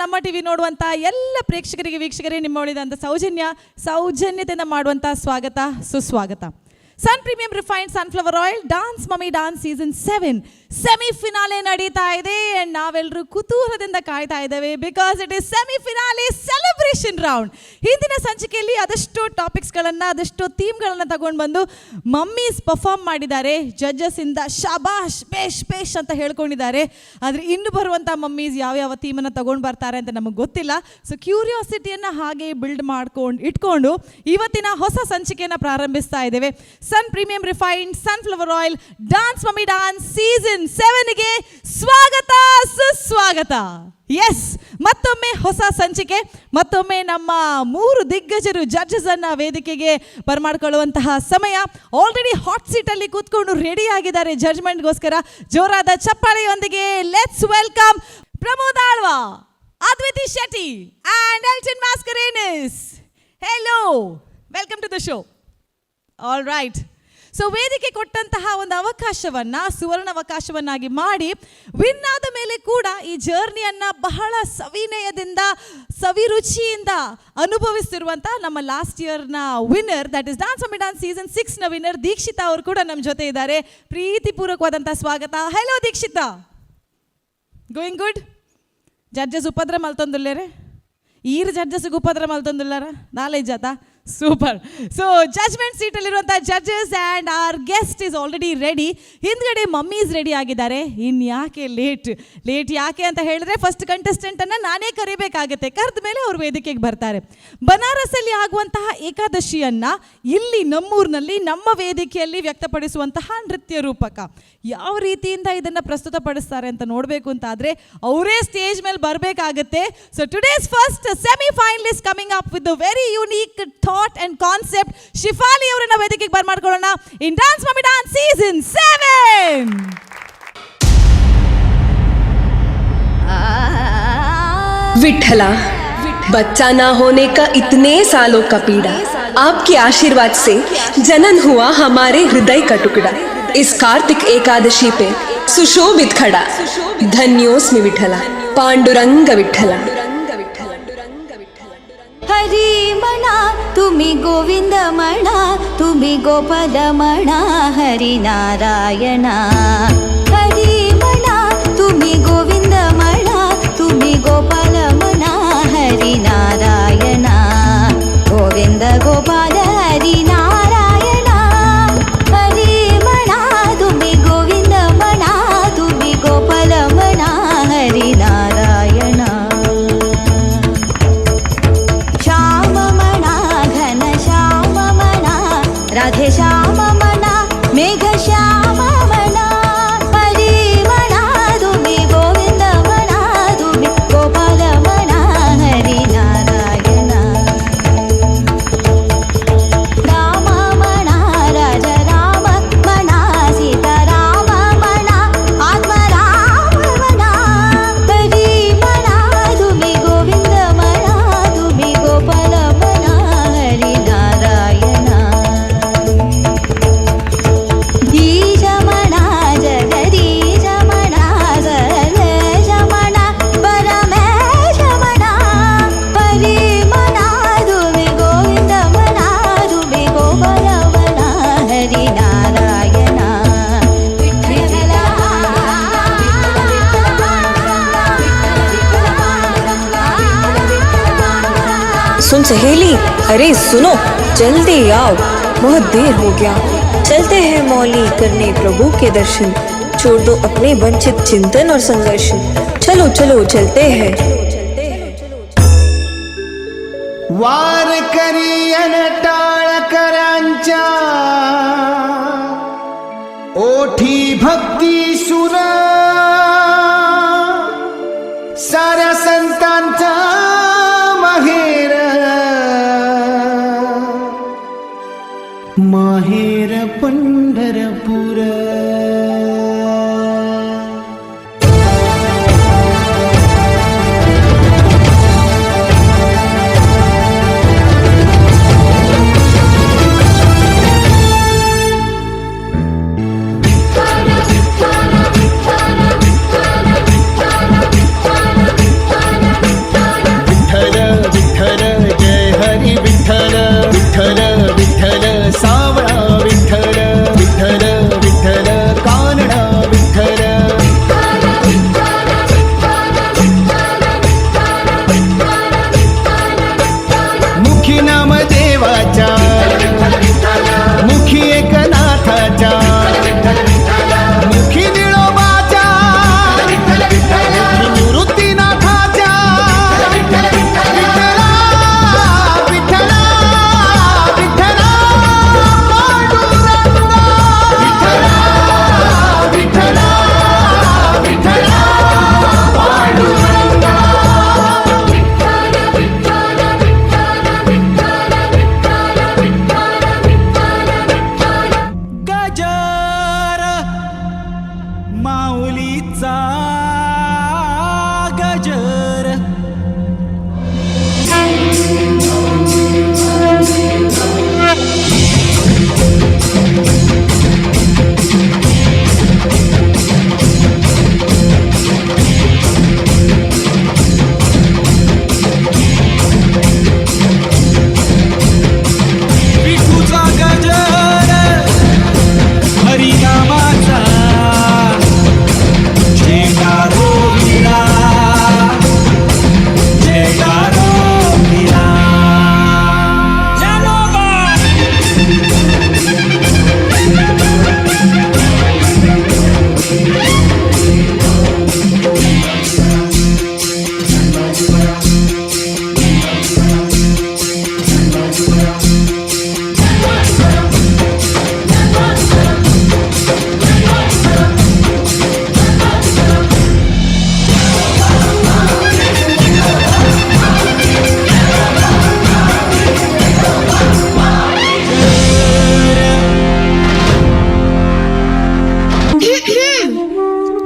ನಮ್ಮ ಟಿವಿ ನೋಡುವಂತ ಎಲ್ಲ ಪ್ರೇಕ್ಷಕರಿಗೆ, ವೀಕ್ಷಕರಿಗೆ ನಿಮ್ಮ ಉಳಿದಂಥ ಸೌಜನ್ಯ ಸೌಜನ್ಯತೆಯಿಂದ ಮಾಡುವಂಥ ಸ್ವಾಗತ, ಸುಸ್ವಾಗತ. Sun Premium Refined Sunflower Oil Dance Mummy Dance Season 7 semi finale ನಡೀತಾ ಇದೆ. ಆ್ಯಂಡ್ ನಾವೆಲ್ಲರೂ ಕುತೂಹಲದಿಂದ ಕಾಯ್ತಾ ಇದ್ದೇವೆ, because it is semi finale celebration round. ಹಿಂದಿನ ಸಂಚಿಕೆಯಲ್ಲಿ ಅದಷ್ಟು ಟಾಪಿಕ್ಸ್ಗಳನ್ನು, ಅದಷ್ಟು ಥೀಮ್ಗಳನ್ನು ತಗೊಂಡು ಬಂದು ಮಮ್ಮೀಸ್ ಪರ್ಫಾರ್ಮ್ ಮಾಡಿದ್ದಾರೆ. ಜಡ್ಜಸ್ ಇಂದ ಶಾಬಾಷ್, ಬೇಷ್ ಬೇಷ್ ಅಂತ ಹೇಳ್ಕೊಂಡಿದ್ದಾರೆ. ಆದರೆ ಇನ್ನು ಬರುವಂಥ ಮಮ್ಮೀಸ್ ಯಾವ್ಯಾವ ಥೀಮನ್ನು ತಗೊಂಡು ಬರ್ತಾರೆ ಅಂತ ನಮಗೆ ಗೊತ್ತಿಲ್ಲ. ಸೊ ಕ್ಯೂರಿಯಾಸಿಟಿಯನ್ನು ಹಾಗೆ ಬಿಲ್ಡ್ ಮಾಡ್ಕೊಂಡು ಇಟ್ಕೊಂಡು ಇವತ್ತಿನ ಹೊಸ ಸಂಚಿಕೆಯನ್ನು ಪ್ರಾರಂಭಿಸ್ತಾ ಇದ್ದೇವೆ. Sun Premium Refined Sunflower Oil Dance Mummy Dance Season 7ಗೆ ಸ್ವಾಗತ, ಸುಸ್ವಾಗತ. ಎಸ್, ಮತ್ತೊಮ್ಮೆ ಹೊಸ ಸಂಚಿಕೆ, ಮತ್ತೊಮ್ಮೆ ನಮ್ಮ ಮೂರು ದಿಗ್ಗಜರು ಜಡ್ಜಸ್ ಅನ್ನ ವೇದಿಕೆಗೆ ಬರಮಾಡಿಕೊಳ್ಳುವಂತಹ ಸಮಯ. ಆಲ್ರೆಡಿ ಹಾಟ್ ಸೀಟ್ ಅಲ್ಲಿ ಕೂತ್ಕೊಂಡು ರೆಡಿ ಆಗಿದ್ದಾರೆ ಜಡ್ಜ್ಮೆಂಟ್ಗೋಸ್ಕರ. ಜೋರಾದ ಚಪ್ಪಾಳೆಯೊಂದಿಗೆ let's welcome Pramod Alva, Adviti Shetty and Elton Mascarenhas. Hello, welcome to the show. All right, so ವೇದಿಕೆ ಕೊಟ್ಟಂತಹ ಒಂದು ಅವಕಾಶವನ್ನ ಸುವರ್ಣ ಅವಕಾಶವನ್ನಾಗಿ ಮಾಡಿ, ವಿನ್ ಆದ ಮೇಲೆ ಕೂಡ ಈ ಜರ್ನಿಯನ್ನ ಬಹಳ ಸವಿನಯದಿಂದ, ಸವಿರುಚಿಯಿಂದ ಅನುಭವಿಸ್ತಿರುವಂತಹ ನಮ್ಮ ಲಾಸ್ಟ್ ಇಯರ್ನ winner, that is dance mummy dance season 6ನ winner Dikshita ಅವರು ಕೂಡ ನಮ್ಮ ಜೊತೆ ಇದ್ದಾರೆ. ಪ್ರೀತಿಪೂರ್ವಕವಾದಂತಹ ಸ್ವಾಗತ. Hello Dikshita, going good? Judges ಉಪದ್ರ ಮಲ್ತೊಂದುಲ್ಲೇರೆ? ಈರ್ ಜಡ್ಜಸ್ ಉಪದ್ರ ಮಲ್ತೊಂದುಲ್ಲಾರ? ನಾಲೆಜ್ ಆತ. ಸೂಪರ್. ಸೊ ಜಡ್ಜ್ಮೆಂಟ್ ಸೀಟಲ್ಲಿರುವಂಥ judges and our guest is already ready. ಹಿಂದ್ಗಡೆ ಮಮ್ಮೀಸ್ ರೆಡಿ ಆಗಿದ್ದಾರೆ. ಇನ್ಯಾಕೆ ಲೇಟ್? ಲೇಟ್ ಯಾಕೆ ಅಂತ ಹೇಳಿದ್ರೆ, ಫಸ್ಟ್ ಕಂಟೆಸ್ಟೆಂಟನ್ನು ನಾನೇ ಕರಿಬೇಕಾಗತ್ತೆ. ಕರೆದ ಮೇಲೆ ಅವ್ರು ವೇದಿಕೆಗೆ ಬರ್ತಾರೆ. ಬನಾರಸಲ್ಲಿ ಆಗುವಂತಹ ಏಕಾದಶಿಯನ್ನ ಇಲ್ಲಿ ನಮ್ಮೂರಿನಲ್ಲಿ, ನಮ್ಮ ವೇದಿಕೆಯಲ್ಲಿ ವ್ಯಕ್ತಪಡಿಸುವಂತಹ ನೃತ್ಯ ರೂಪಕ ಯಾವ ರೀತಿಯಿಂದ ಇದನ್ನು ಪ್ರಸ್ತುತಪಡಿಸ್ತಾರೆ ಅಂತ ನೋಡಬೇಕು ಅಂತ ಆದರೆ ಅವರೇ ಸ್ಟೇಜ್ ಮೇಲೆ ಬರಬೇಕಾಗತ್ತೆ. So today's first semi finalist coming up with very unique thought and concept, Shifali ಅವರನ್ನ ವೇದಿಕೆಗೆ ಬರ್ಮಾಡ್ಕೊಳ್ಳೋಣ in Dance Mummy Dance Season 7. Vitthala, बच्चा ना होने का इतने सालों का पीड़ा, आपके आशीर्वाद से जनन हुआ हमारे हृदय का टुकड़ा। इस कार्तिक एकादशी पे सुशोभित खड़ा। धन्योस्मि विठला, पांडुरंग विठ्ठला। हरी म्हणा तुम्ही, गोविंद म्हणा तुम्ही, गोपाल म्हणा, हरी नारायणा। हरी म्हणा तुम्ही, गोविंद म्हणा तुम्ही, गोपाल म्हणा, हरी नारायणा। गोविंद गोपाल हरी नारायणा। हरी म्हणा तुम्ही, गोविंद म्हणा तुम्ही, गोपाल म्हणा, हरी नारायणा। श्याम म्हणा, घन श्याम म्हणा, राधे श्याम म्हणा, मेघ श्याम म्हणा। हरी म्हणा तुम्ही, गोविंद म्हणा तुम्ही, गोपाल म्हणा, हरी नारायणा। राम म्हणा, राजा राम म्हणा, सीता राम म्हणा, आत्मा राम म्हणा। हरी म्हणा तुम्ही, गोविंद म्हणा तुम्ही, गोपाल म्हणा, हरी नारायणा। ईश म्हणा, जगदीश म्हणा, सर्वेश म्हणा, परमेश म्हणा। हरी म्हणा तुम्ही, गोविंद म्हणा तुम्ही, गोपाल म्हणा, हरी नारायणा। विठ्ठला विठ्ठला। सुन सहेली, अरे सुनो, जल्दी आओ, बहुत देर हो गया। चलते हैं मौली करने प्रभु के दर्शन। छोड़ दो अपने वंचित चिंतन और संघर्ष। चलो चलो, चलते हैं। वारकरी अन टाळकरांच्या ओठी भक्ती सुर, साऱ्या संतांचा माहेर, माहेर पंढरपूर।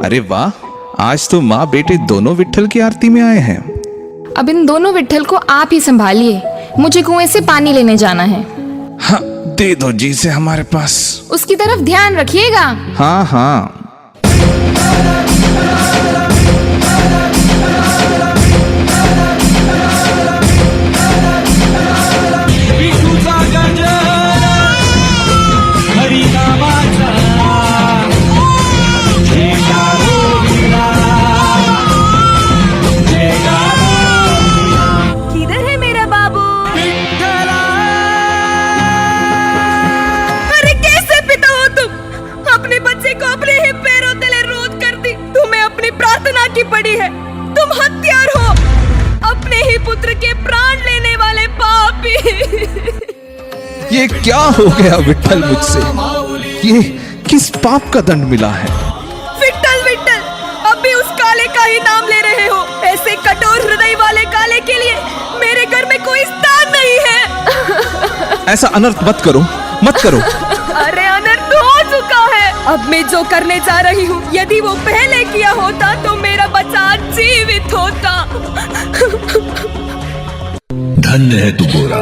अरे वाह, आज तो माँ बेटे दोनों विट्ठल की आरती में आए हैं। अब इन दोनों विट्ठल को आप ही संभालिए, मुझे कुएं से पानी लेने जाना है। हाँ, दे दो जी से हमारे पास। उसकी तरफ ध्यान रखिएगा। हाँ हाँ। विठूचा गजर हरिनामाचा, झेंडा रोविला, झेंडा रोविला. किधर है मेरा बाबू? विठ्ठला. अरे कैसे पिता हो तुम? अपने बच्चे को अपने ही पैरों तले रोद कर दी। तुम्हें अपनी प्रार्थना की पड़ी है। तुम हत्यार हो, अपने ही पुत्र के प्राण लेने वाले पापी। ये क्या हो गया विट्ठल मुझसे? ये किस पाप का दंड मिला है? विट्ठल विट्ठल, अब भी उस काले का ही नाम ले रहे हो। ऐसे कठोर हृदय वाले काले के लिए मेरे घर में कोई स्थान नहीं है। ऐसा अनर्थ मत करो, मत करो। अरे अनर्थ हो चुका है। अब मैं जो करने जा रही हूँ, यदि वो पहले किया होता तो मेरा बच्चा जीवित होता। धन्य है तू गोरा,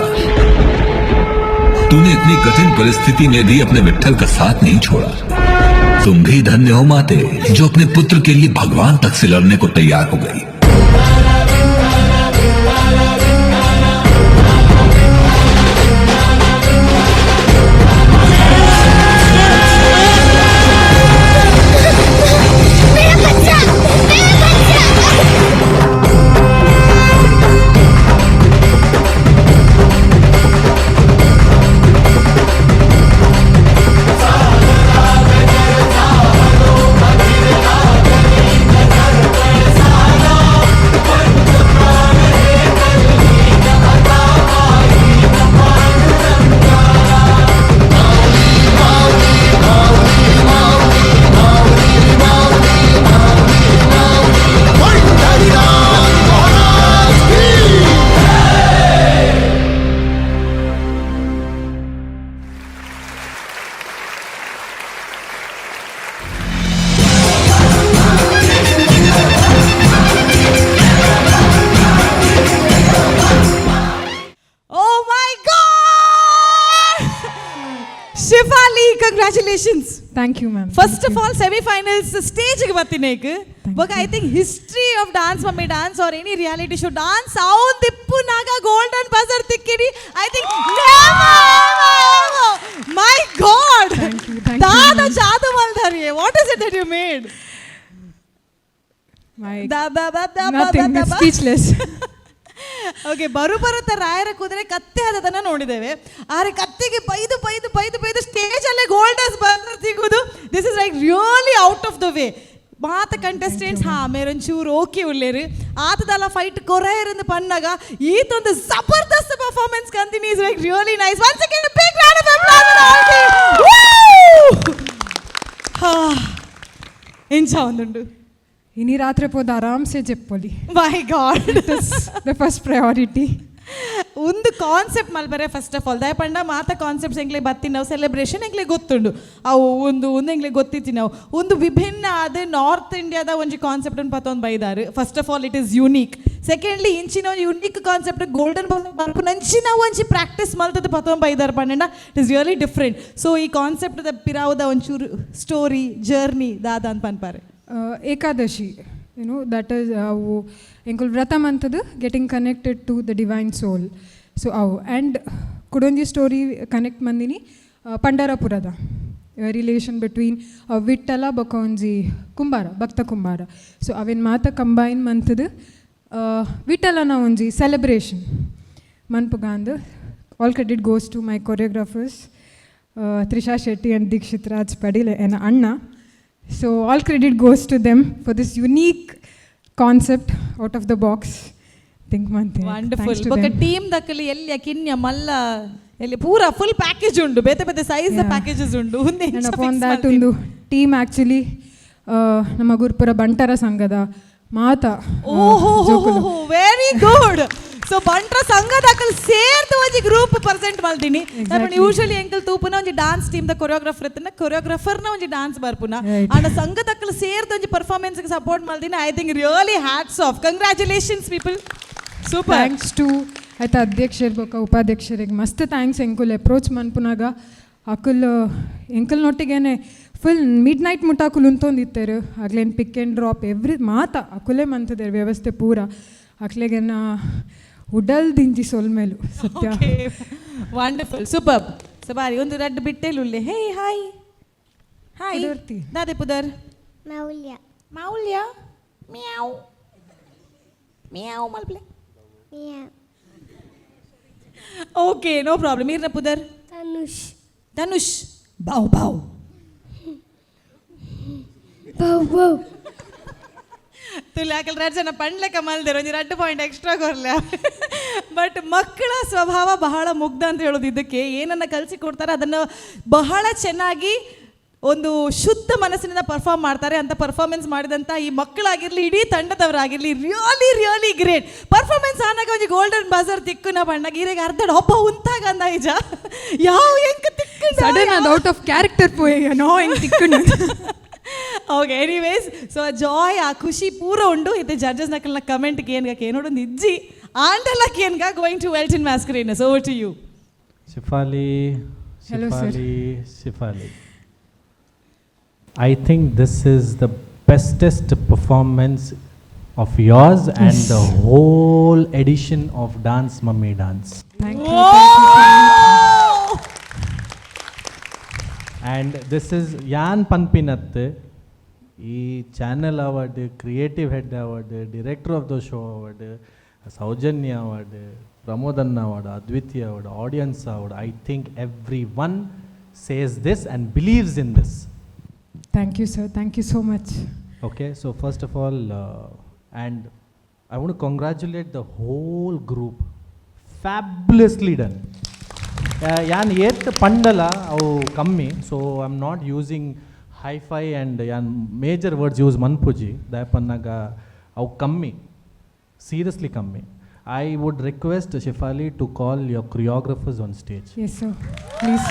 तूने इतनी कठिन परिस्थिति में भी अपने विट्ठल का साथ नहीं छोड़ा। तुम भी धन्य हो माते, जो अपने पुत्र के लिए भगवान तक से लड़ने को तैयार हो गई। मेरा बच्चा, मेरा बच्चा! Oh my God! Shifali, congratulations. Thank you, ma'am. First of all, semifinals ಸ್ಟೇಜ್ಗೆ ಬತ್ತಿನೇಕ್ ಬೊಕ I think history of Dance Mummy Dance or any reality show dance ಆವೊಂದಿಪ್ಪುನಾಗ golden buzzer ತಿಕ್ಕಿರಿ. I think, my God! Thank you, thank you, ದಾದ ma'am. ಜಾದು ಮಲ್ದಾರಿ. What is it that you made? My the the the the ಬ nothing, the ಬ. Speechless. Okay, ಬರು ಬರುತ್ತ ರಾಯರ ಕುದುರೆ ಕತ್ತೆ ಆದದನ್ನ ನೋಡಿದ್ದೇವೆ. ಆದರೆ ಕತ್ತೆಗೆ ಬೈದು ಬೈದು ಬೈದು ಬೈದು ಸ್ಟೇಜ್ ಅಲ್ಲೇ ಗೋಲ್ಡನ್ ಬಜರ್ ಸಿಗುವುದು, this is like really out of the way. ಮಾತ ಕಂಟೆಸ್ಟೆಂಟ್ಸ್ ಹಾ ಮೇರೊಂಚೂರು ಓಕೆ ಉಳ್ಳೇರು ಆತದಲ್ಲ ಫೈಟ್ ಕೊರೆಯರಿಂದ ಪನ್ನಾಗ ಈತೊಂದು ಜಬರ್ದಸ್ತ್ performance continue is like really nice. One second, big round of applause. ಎಂಚ ಒಂದುಂಡು? ಇನಿ ರಾತ್ರಿ ಪೋದ ಆರಾಮ್ಸೆ ಜೆಪ್ಪೊಲಿ. My god! The first priority. ಒಂದು ಕಾನ್ಸೆಪ್ಟ್ ಮಲ್ಬರೆ first of all ದಯಪಂಡ ಮಾತ ಕಾನ್ಸೆಪ್ಟ್ಸ್ ಎಂಗ್ಲೆ ಬತ್ತಿ ನಾವು ಸೆಲೆಬ್ರೇಷನ್ ಎಂಗ್ಲೆ ಗೊತ್ತುಂಡು. ಅವು ಒಂದು ಒಂದು ಎಂಗ್ಲೆ ಗೊತ್ತಿತ್ತಿ ನಾವು ಒಂದು ವಿಭಿನ್ನ ಆದ ನಾರ್ತ್ ಇಂಡಿಯಾದ ಒಂಜಿ ಕಾನ್ಸೆಪ್ಟ್ ಅನ್ನು ಪತ್ತೊಂದು ಬೈದಾರು. First of all, it is unique. Secondly, ಇಂಚಿನ ಒಂಜಿ unique concept golden ಬರ್ಪುನಂಚಿನ ಒಂಜಿ ಪ್ರಾಕ್ಟೀಸ್ ಮಲ್ತದ ಪತ್ತೊಂದು ಬೈದಾರು ಪಂಡ it is really different. So ಈ ಕಾನ್ಸೆಪ್ಟ್ ಪಿರಾವುದ ಒಂಚೂರು ಸ್ಟೋರಿ ಜರ್ನಿ ದಾದ ಅಂತ ಪನ್ಪಾರೆ. Ekadashi, you know that is ಅವು ಎಂಕುಲ್ ವ್ರತ ಮಂತದ್ದು, getting connected to the divine soul. So ಅವು ಆ್ಯಂಡ್ ಕುಡೊಂಜಿ ಸ್ಟೋರಿ ಕನೆಕ್ಟ್ ಮಂದಿನಿ ಪಂಡರಪುರದ ರಿಲೇಷನ್ ಬಿಟ್ವೀನ್ ವಿಠಲ ಬೊಕ ಒಂಜಿ ಕುಂಬಾರ, ಭಕ್ತ ಕುಂಬಾರ. ಸೊ ಅವೆನ್ ಮಾತ ಕಂಬೈನ್ ಮಂತದ್ದು ವಿಠಲನ ಒಂಜಿ celebration ಮನ್ಪುಗಾಂದ್. All credit goes to my choreographers Trisha Shetty and Dikshit Raj Padil ಎನ್ನ ಅಣ್ಣ. So all credit goes to them for this unique concept, out of the box think ಮಂತೆ. Wonderful. ಬೊಕ team ದಕ್ಕಲಿ ಎಲ್ಲಿಯ ಕಿನ್ಯ ಮಲ್ಲ ಎಲ್ಲಿ ಪೂರ ಫುಲ್ ಪ್ಯಾಕೇಜ್ ಉಂಡು, ಬೇತೆ ಬೇತೆ ಸೈಜ್ ಪ್ಯಾಕೇಜಸ್ ಉಂಡು. And upon that ಒಂದು ಟೀಮ್ ಆ್ಯಕ್ಚುಲಿ ನಮ್ಮ ಗುರುಪುರ ಬಂಟರ ಸಂಘದ ಮಾತ ಓಹೋ, ಜೋಕುಲು. Very good. ಸೊ ಬಂಟ್ರ ಸಂಘದಾಕಲ್ ಸೇರ್ದು ಒಂಜಿ ಗ್ರೂಪ್ ಪ್ರೆಸೆಂಟ್ ಮಲ್ದಿನಿ. ಯೂಶಲಿ ಎಂಕಲ್ ತೂಪುನ ಒಂಜಿ dance team the choreographer ಇತ್ತನ, ಕೊರಿಯೋಗ್ರಾಫರ್ನ ಒಂಜಿ ಡಾನ್ಸ್ ಬರ್ಪುನ. ಆಂಡ ಸಂಘದಕಲ್ ಸೇರ್ದು ಒಂಜಿ ಪರ್ಫಾರ್ಮೆನ್ಸ್ ಸಪೋರ್ಟ್ ಮಲ್ದಿನಿ. I think really hats off. Congratulations, people, super. Thanks to ಆಯ್ತಾ ಅಧ್ಯಕ್ಷರು ಬೊಕ್ಕ ಉಪಾಧ್ಯಕ್ಷರಿಗೆ ಮಸ್ತ್ thanks. ಎಂಕುಲ್ ಅಪ್ರೋಚ್ ಮನ್ಪುನಾಗ ಅಕುಲ್ ಎಂಕಲ್ನೊಟ್ಟಿಗೆನೆ ಫುಲ್ ಮಿಡ್ ನೈಟ್ ಮುಟ್ಟ ಅಕುಲ್ ಉಂತೊಂದಿತ್ತೇರು. ಅಗ್ಲೇನು ಪಿಕ್ ಆ್ಯಂಡ್ ಡ್ರಾಪ್ ಎವ್ರಿ ಮಾತ ಅಕುಲೇ ಮಂತದೇರು ವ್ಯವಸ್ಥೆ ಪೂರ. ಅಕ್ಲೆಗೆನ ಉಡಲ್ ದಿಂಜಿ ಸೊಲ್ಮೆಲು ಸತ್ಯ. Wonderful, super. ಸೊ ಬಾರಿ ಒಂದು ರಡ್ಡ್ ಬಿಟ್ಟೆಲುಲ್ಲೆ. ಹೇ, ಹಾಯ್ ಹಾಯ್. ಪುದರ್ತಿ. ದಾದೆ ಪುದರ್? ಮೌಲ್ಯ. ಮೌಲ್ಯ. ಮ್ಯಾವ್ ಮ್ಯಾವ್ ಮಲ್ಪ್ಲೆ. ಮಿಯಾ. Okay, no problem. ಈರ್ನ ಪುದರ್? ತನುಷ್. ಧನುಷ್, ಬಾವ್ ಬಾವ್. ಬೌ ಬೌ. ತುಲೆ ಆಕಲ್ ರಡ್ಡ್ ಜನ ಪಂಡ್ಲೆಕ ಮಲ್ದೆರ್, ಒಂಜಿ ರಡ್ಡ್ ಪಾಯಿಂಟ್ ಎಕ್ಸ್ಟ್ರಾ ಕೊರ್ಲೆ. ಬಟ್ ಮಕ್ಕಳ ಸ್ವಭಾವ ಬಹಳ ಮುಗ್ಧ ಅಂತ ಹೇಳೋದು ಇದಕ್ಕೆ. ಏನನ್ನ ಕಲಿಸಿ ಕೊಡ್ತಾರೆ, ಅದನ್ನು ಬಹಳ ಚೆನ್ನಾಗಿ ಒಂದು ಶುದ್ಧ ಮನಸ್ಸಿನಿಂದ ಪರ್ಫಾರ್ಮ್ ಮಾಡ್ತಾರೆ ಅಂತ. ಪರ್ಫಾರ್ಮೆನ್ಸ್ ಮಾಡಿದಂಥ ಈ ಮಕ್ಕಳಾಗಿರಲಿ, ಇಡೀ ತಂಡದವರಾಗಿರಲಿ, ರಿಯಲಿ ರಿಯಲಿ ಗ್ರೇಟ್ ಪರ್ಫಾರ್ಮೆನ್ಸ್. ಆನಾಗ ಒಂಜಿ ಗೋಲ್ಡನ್ ಬಜರ್ ತಿಕ್ಕುನ ಬಣ್ಣಗ ಈರೆಗೆ ಅರ್ಧ ಒಬ್ಬ ಉಂತಾಗ ಅಂದ ಈಜ ಯಾವ ಎಂಕ್ ತಿಕ್ಕು. ಸಡನ್ ಅದು ಔಟ್ ಆಫ್ ಕ್ಯಾರೆಕ್ಟರ್ ಪೋಯ್ ನೋ ಹೆಂಗೆ ತಿಕ್ಕುಂಡು. ಓಕೆ, ಎನಿವೇಸ್, ಸೊ ಆ ಜಾಯ್, ಆ ಖುಷಿ ಪೂರ ಉಂಡು. ಇತ್ತೆ ಜಡ್ಜಸ್ ನಕಲ್ನ ಕಮೆಂಟ್ ಕೇನ್ಗ ಕೇನೋಡೊಂದು ಇಜ್ಜಿ ಆಂಡಲ ಕೇನ್ಗ. Going to Welton Mascarenhas, over to you. Shifali, Hello, sir. Shifali, Shifali. I think this is the bestest performance of yours and the whole edition of Dance Mummy Dance. Thank you. And this is ಯಾನ್ ಪನ್ಪಿನತ್, ಈ channel award, creative head award, director of the show award, Soujanya award, ಪ್ರಮೋದನ್ನ award, ಅದ್ವಿತೀಯ award, audience award, I think everyone says this and believes in this. Thank you, sir. Thank you so much. Okay, so first of all, and I want to congratulate the whole group. Fabulously done. ಯಾನ್ ಏತ್ ಪಂಡಲ ಅವು ಕಮ್ಮಿ. So I am not using hi-fi and ಯಾನ್ major words use ಮನ್ಪುಜಿ. ದಾಯಪನ್ನಾಗ ಅವು ಕಮ್ಮಿ, seriously ಕಮ್ಮಿ. I would request Shifali to call your choreographers on stage. Yes sir, please.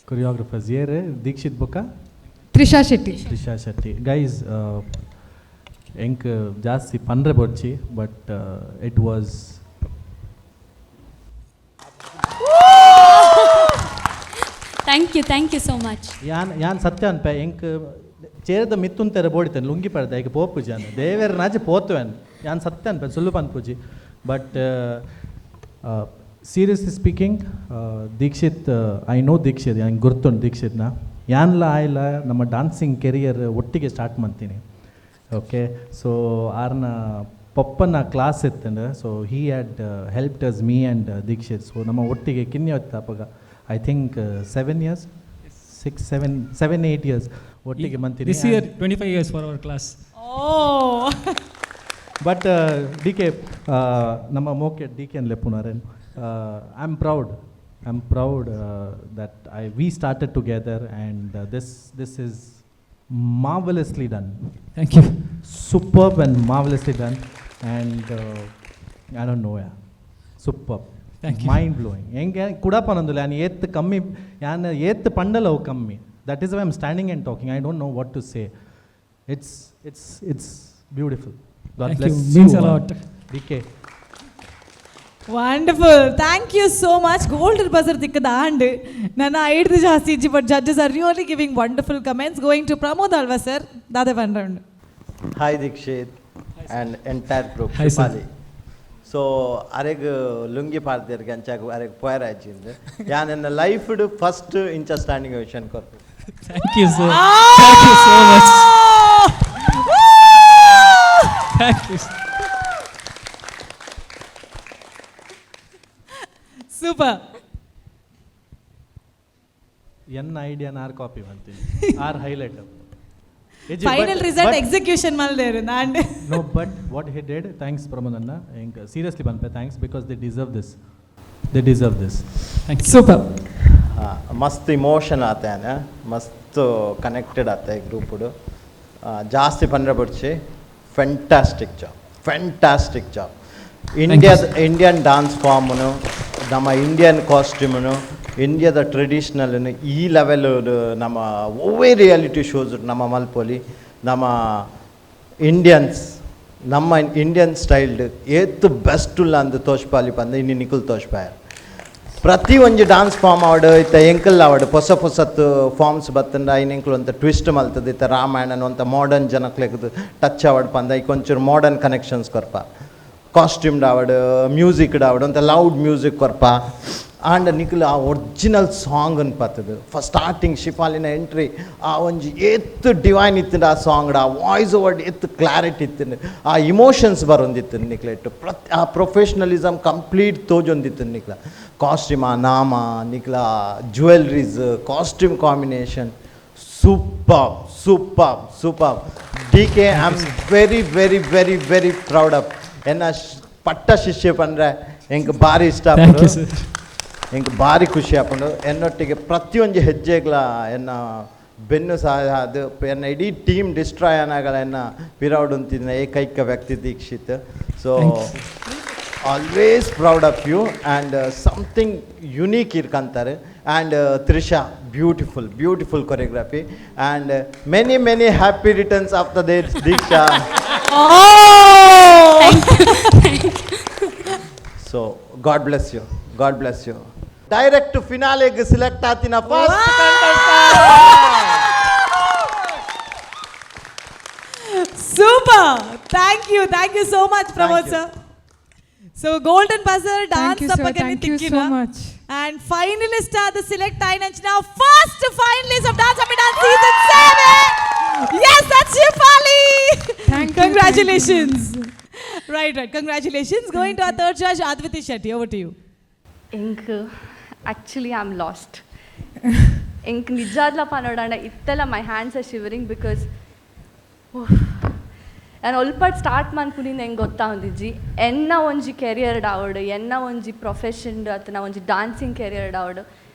ಕೊರಿಯೋಗ್ರಫರ್ಸ್ ಏರ್? ದೀಕ್ಷಿತ್ ಬೊಕ್ಕ ತ್ರಿಷಾ ಶೆಟ್ಟಿ. ತ್ರಿಷಾ ಶೆಟ್ಟಿ. ಗೈಸ್, ಎಂಕ್ ಜಾಸ್ತಿ ಪನ್ರೆ ಬೊಡ್ಚಿ, but it was Thank you, thank you so much. ಯಾನ್ ಯಾನ್ ಸತ್ಯ ಅನ್ಪೆ, ಎಂಕ್ ಚೇರದ ಮಿತ್ತುಂತೆರ ಬೋಡಿತೇನೆ, ಲುಂಗಿ ಪಡ್ದೆ ಐಕ್ ಪೋಪುಜಿ ಅನ್ ದೇವೆರ್ ನಾಜಿ ಪೋತುವೆನ್. ಯಾನ್ ಸತ್ಯ ಅನ್ಪೆ, ಸುಳ್ಳು ಪನ್ಪುಜಿ. But seriously speaking, Dikshit, I know Dikshit, ಯಾನ್ ಗುರ್ತುಂಡು ದೀಕ್ಷಿತ್ನ. ಯಾನ್ಲ ಆಯ್ಲ ನಮ್ಮ ಡಾನ್ಸಿಂಗ್ ಕೆರಿಯರ್ ಒಟ್ಟಿಗೆ ಸ್ಟಾರ್ಟ್ ಮಾಡ್ತೀನಿ. ಓಕೆ, ಸೊ ಆರ್ನ ಪಪ್ಪನ ಕ್ಲಾಸ್ ಇತ್ತಂದ್ರೆ, so he had helped us, me and Dikshit. So ನಮ್ಮ ಒಟ್ಟಿಗೆ ಕಿನ್ಯ ಅಪ್ಪಗ, I think 7 years, 6, 7, 7, 8 years ಒಟ್ಟಿಗೆ ಮಂತೀನಿ. This year, 25 years for our class. O. But D K, ನಮ್ಮ ಮೋಕೆ ಡಿ ಕೆ ಲೆಪ್ಪುನಾರೇನ್, I am proud, I am proud that I we started together and this is marvelously done. Thank you. Superb and marvelously done. And I don't know, yeah. Superb. Thank you. Mind blowing. ಹೆಂಗೆ ಕುಡಪ್ಪ ನಂದುಲ್ಲ, ಯಾನ್ ಏತ್ ಕಮ್ಮಿ, ಯಾನ್ ಏತ್ ಪಂಡಲ ಅವು ಕಮ್ಮಿ. That is I am standing and talking. I don't know what to say. It's beautiful. God Thank you. Bless. Means a lot. D K. Wonderful, thank you so much. Golden buzzer ತಿಕ್ಕದ and ನನ್ನ ಐಡ್ದು ಜಾಸ್ತಿ ಇಜ್ಜಿ, but judges are really giving wonderful comments. Going to Pramod Alva sir, ದಾದೆ one round. Hi, Dikshit and entire group. Hi, sir. Shifali. So ಅರೆಗ್ ಲುಂಗಿ ಪಾಡ್ದೇರ್ ಅಂಚಾಗ ಅರೆಗ್ ಪೋಯರ ಅಜ್ಜಿಂದು ಯಾನ್ ಎನ್ನ life first ಇಂಚ standing ovation ಕೊರ್ಪು. Thank you, sir. Thank you so much. Thank you. Super. N ಐಡಿಯಾನ R copy ಮಾಡ್ತೀನಿ, R highlight. Final result execution ಮಲ್ದೇರು and No, but what he did, thanks ಪ್ರಮೋದನ್ನ. ಎಂಕ್ seriously ಪನ್ಪೆ, thanks, because they deserve this, they deserve this. Thank you. Super. ಮಸ್ತ್ emotion ಆತ, ಮಸ್ತ್ connected ಆತ ಗ್ರೂಪುಡು. ಜಾಸ್ತಿ ಪಂಡ್ರೆ ಬೊಡ್ಚಿ. Fantastic job, fantastic job. ಇಂಡಿಯಾದ Indian dance ಫಾರ್ಮನು, ನಮ್ಮ Indian ಕಾಸ್ಟ್ಯೂಮನು, ಇಂಡಿಯಾದ ಟ್ರೆಡಿಷ್ನಲ್ನು ಈ ಲೆವೆಲ್ ನಮ್ಮ ಒವ್ವೇ ರಿಯಾಲಿಟಿ ಶೋಸ್ ನಮ್ಮ ಮಲ್ಪೊಲಿ. ನಮ್ಮ ಇಂಡಿಯನ್ಸ್, ನಮ್ಮ ಇಂಡಿಯನ್ ಸ್ಟೈಲ್ಡ್ ಏತ್ ಬೆಸ್ಟ್ ಉಲ್ಲ ಅಂದ್ ತೋಜ್ಪಾಲಿ ಪಂದ್ ಇನಿ ನಿಕುಲ್ ತೋಜ್ಪಾಯರ್. ಪ್ರತಿ ಒಂಜಿ ಡಾನ್ಸ್ ಫಾರ್ಮ್ ಆವಡ್, ಇತ್ತ ಎಂಕಲ್ ಆವಡ್, ಪೊಸ ಪೊಸತ್ ಫಾರ್ಮ್ಸ್ ಬತ್ತಂಡ ಐನ್ ಎಂಕುಲು ಒಂತ ಟ್ವಿಸ್ಟ್ ಮಲ್ತದ. ಇತ್ತ ರಾಮಾಯಣನ ಒಂತ ಮಾಡರ್ನ್ ಜನಕ್ಲೆಗ್ ಟಚ್ ಆವಡ್ ಪಂದ ಐಕ್ ಒಂಚೂರು ಮಾಡರ್ನ್ ಕನೆಕ್ಷನ್ಸ್ ಕೊರ್ಪ. ಕಾಸ್ಟ್ಯೂಮ್ಡ್ ಆವಡ್, ಮ್ಯೂಸಿಕ್ಡ್ ಆವಡ್, ಒಂತ ಲೌಡ್ ಮ್ಯೂಸಿಕ್ ಕೊರ್ಪ. ಆಂಡ ನಿಕುಲು ಆ ಒರಿಜಿನಲ್ ಸಾಂಗ್ ಪತ್ತದು ಫಸ್ಟ್ ಸ್ಟಾರ್ಟಿಂಗ್ ಶಿಫಾಲಿನ ಎಂಟ್ರಿ, ಆ ಒಂಜಿ ಏತ್ ಡಿವೈನ್ ಇತ್ತಂಡ. ಆ ಸಾಂಗ್, ಆ ವಾಯ್ಸ್ ಓವರ್ ಏತ್ ಕ್ಲಾರಿಟಿ ಇತ್ತು, ಆ ಇಮೋಷನ್ಸ್ ಬರೊಂದಿತ್ತು ನಿಕ್ಲೆಟ್. ಪ್ರತಿ ಆ ಪ್ರೊಫೆಷ್ನಲಿಸಮ್ ಕಂಪ್ಲೀಟ್ ತೋಜೊಂದಿತ್ತು. ನಿಕ್ಲ ಕಾಸ್ಟ್ಯೂಮ್, ಆ ನಾಮ, ನಿಕ್ಲ jewelleries, costume combination, super, super, super. DK, I am very, very, very, very proud of. ಎನ್ನ ಪಟ್ಟ ಶಿಷ್ಯ ಪಂಡ್ರೆ ಎಂಕ್ ಭಾರಿ ಇಷ್ಟ. Thank you, sir. ಎಂಕ್ ಭಾರಿ ಖುಷಿ ಆಪುಂಡು. ಎನ್ನೊಟ್ಟಿಗೆ ಪ್ರತಿಯೊಂಜಿ ಹೆಜ್ಜೆಗ್ಲ ಎನ್ನ ಬೆನ್ನು ಸಹ ಅದು ಎನ್ನ ಇಡೀ ಟೀಮ್ ಡಿಸ್ಟ್ರಾಯ್ ಆನಾಗಲ ಎನ್ನ ಪಿರವುಡು ಉಂತಿನ ಏಕೈಕ ವ್ಯಕ್ತಿ Dikshit. So Thank you. Always proud of you and something unique ಇರ್ಕಂತಾರೆ. And Trisha, beautiful, beautiful choreography and many, many happy returns of the day, Deeksha. So God bless you, God bless you. Direct ಫಿನಾಲೆಗೆ select ಆತಿನ first. Super, thank you, thank you so much, Pramod sir. So golden buzzer. Thank you, dance sir. Thank you so much. And finalist ಆದ select ಆಯ್ನಂಚಿನ first finalist of Dance Mummy Dance season 7, yes, that's Shefali. Thank you. Congratulations. Right, congratulations. Going to our third judge, Adviti Shetty, over to you. ಎಂಕ್ actually I am lost. ಎಂಕ್ ನಿಜಾದ್ಲ ಪನೋಡಾಂಡ ಇತ್ತೆಲ್ಲ my hands are shivering because ನಾನು ಒಲ್ಪಟ್ start ಮನ್ಪುನಿಂದ ಹೆಂಗೆ ಗೊತ್ತಾವಂದಿಜ್ಜಿ. ಎನ್ನ ಒಂಜಿ career ಆವಡ್, ಎನ್ನ ಒಂಜಿ profession ಅಥವಾ ಒಂಜಿ ಡಾನ್ಸಿಂಗ್ ಕೆರಿಯರ್ ಆವಡ್,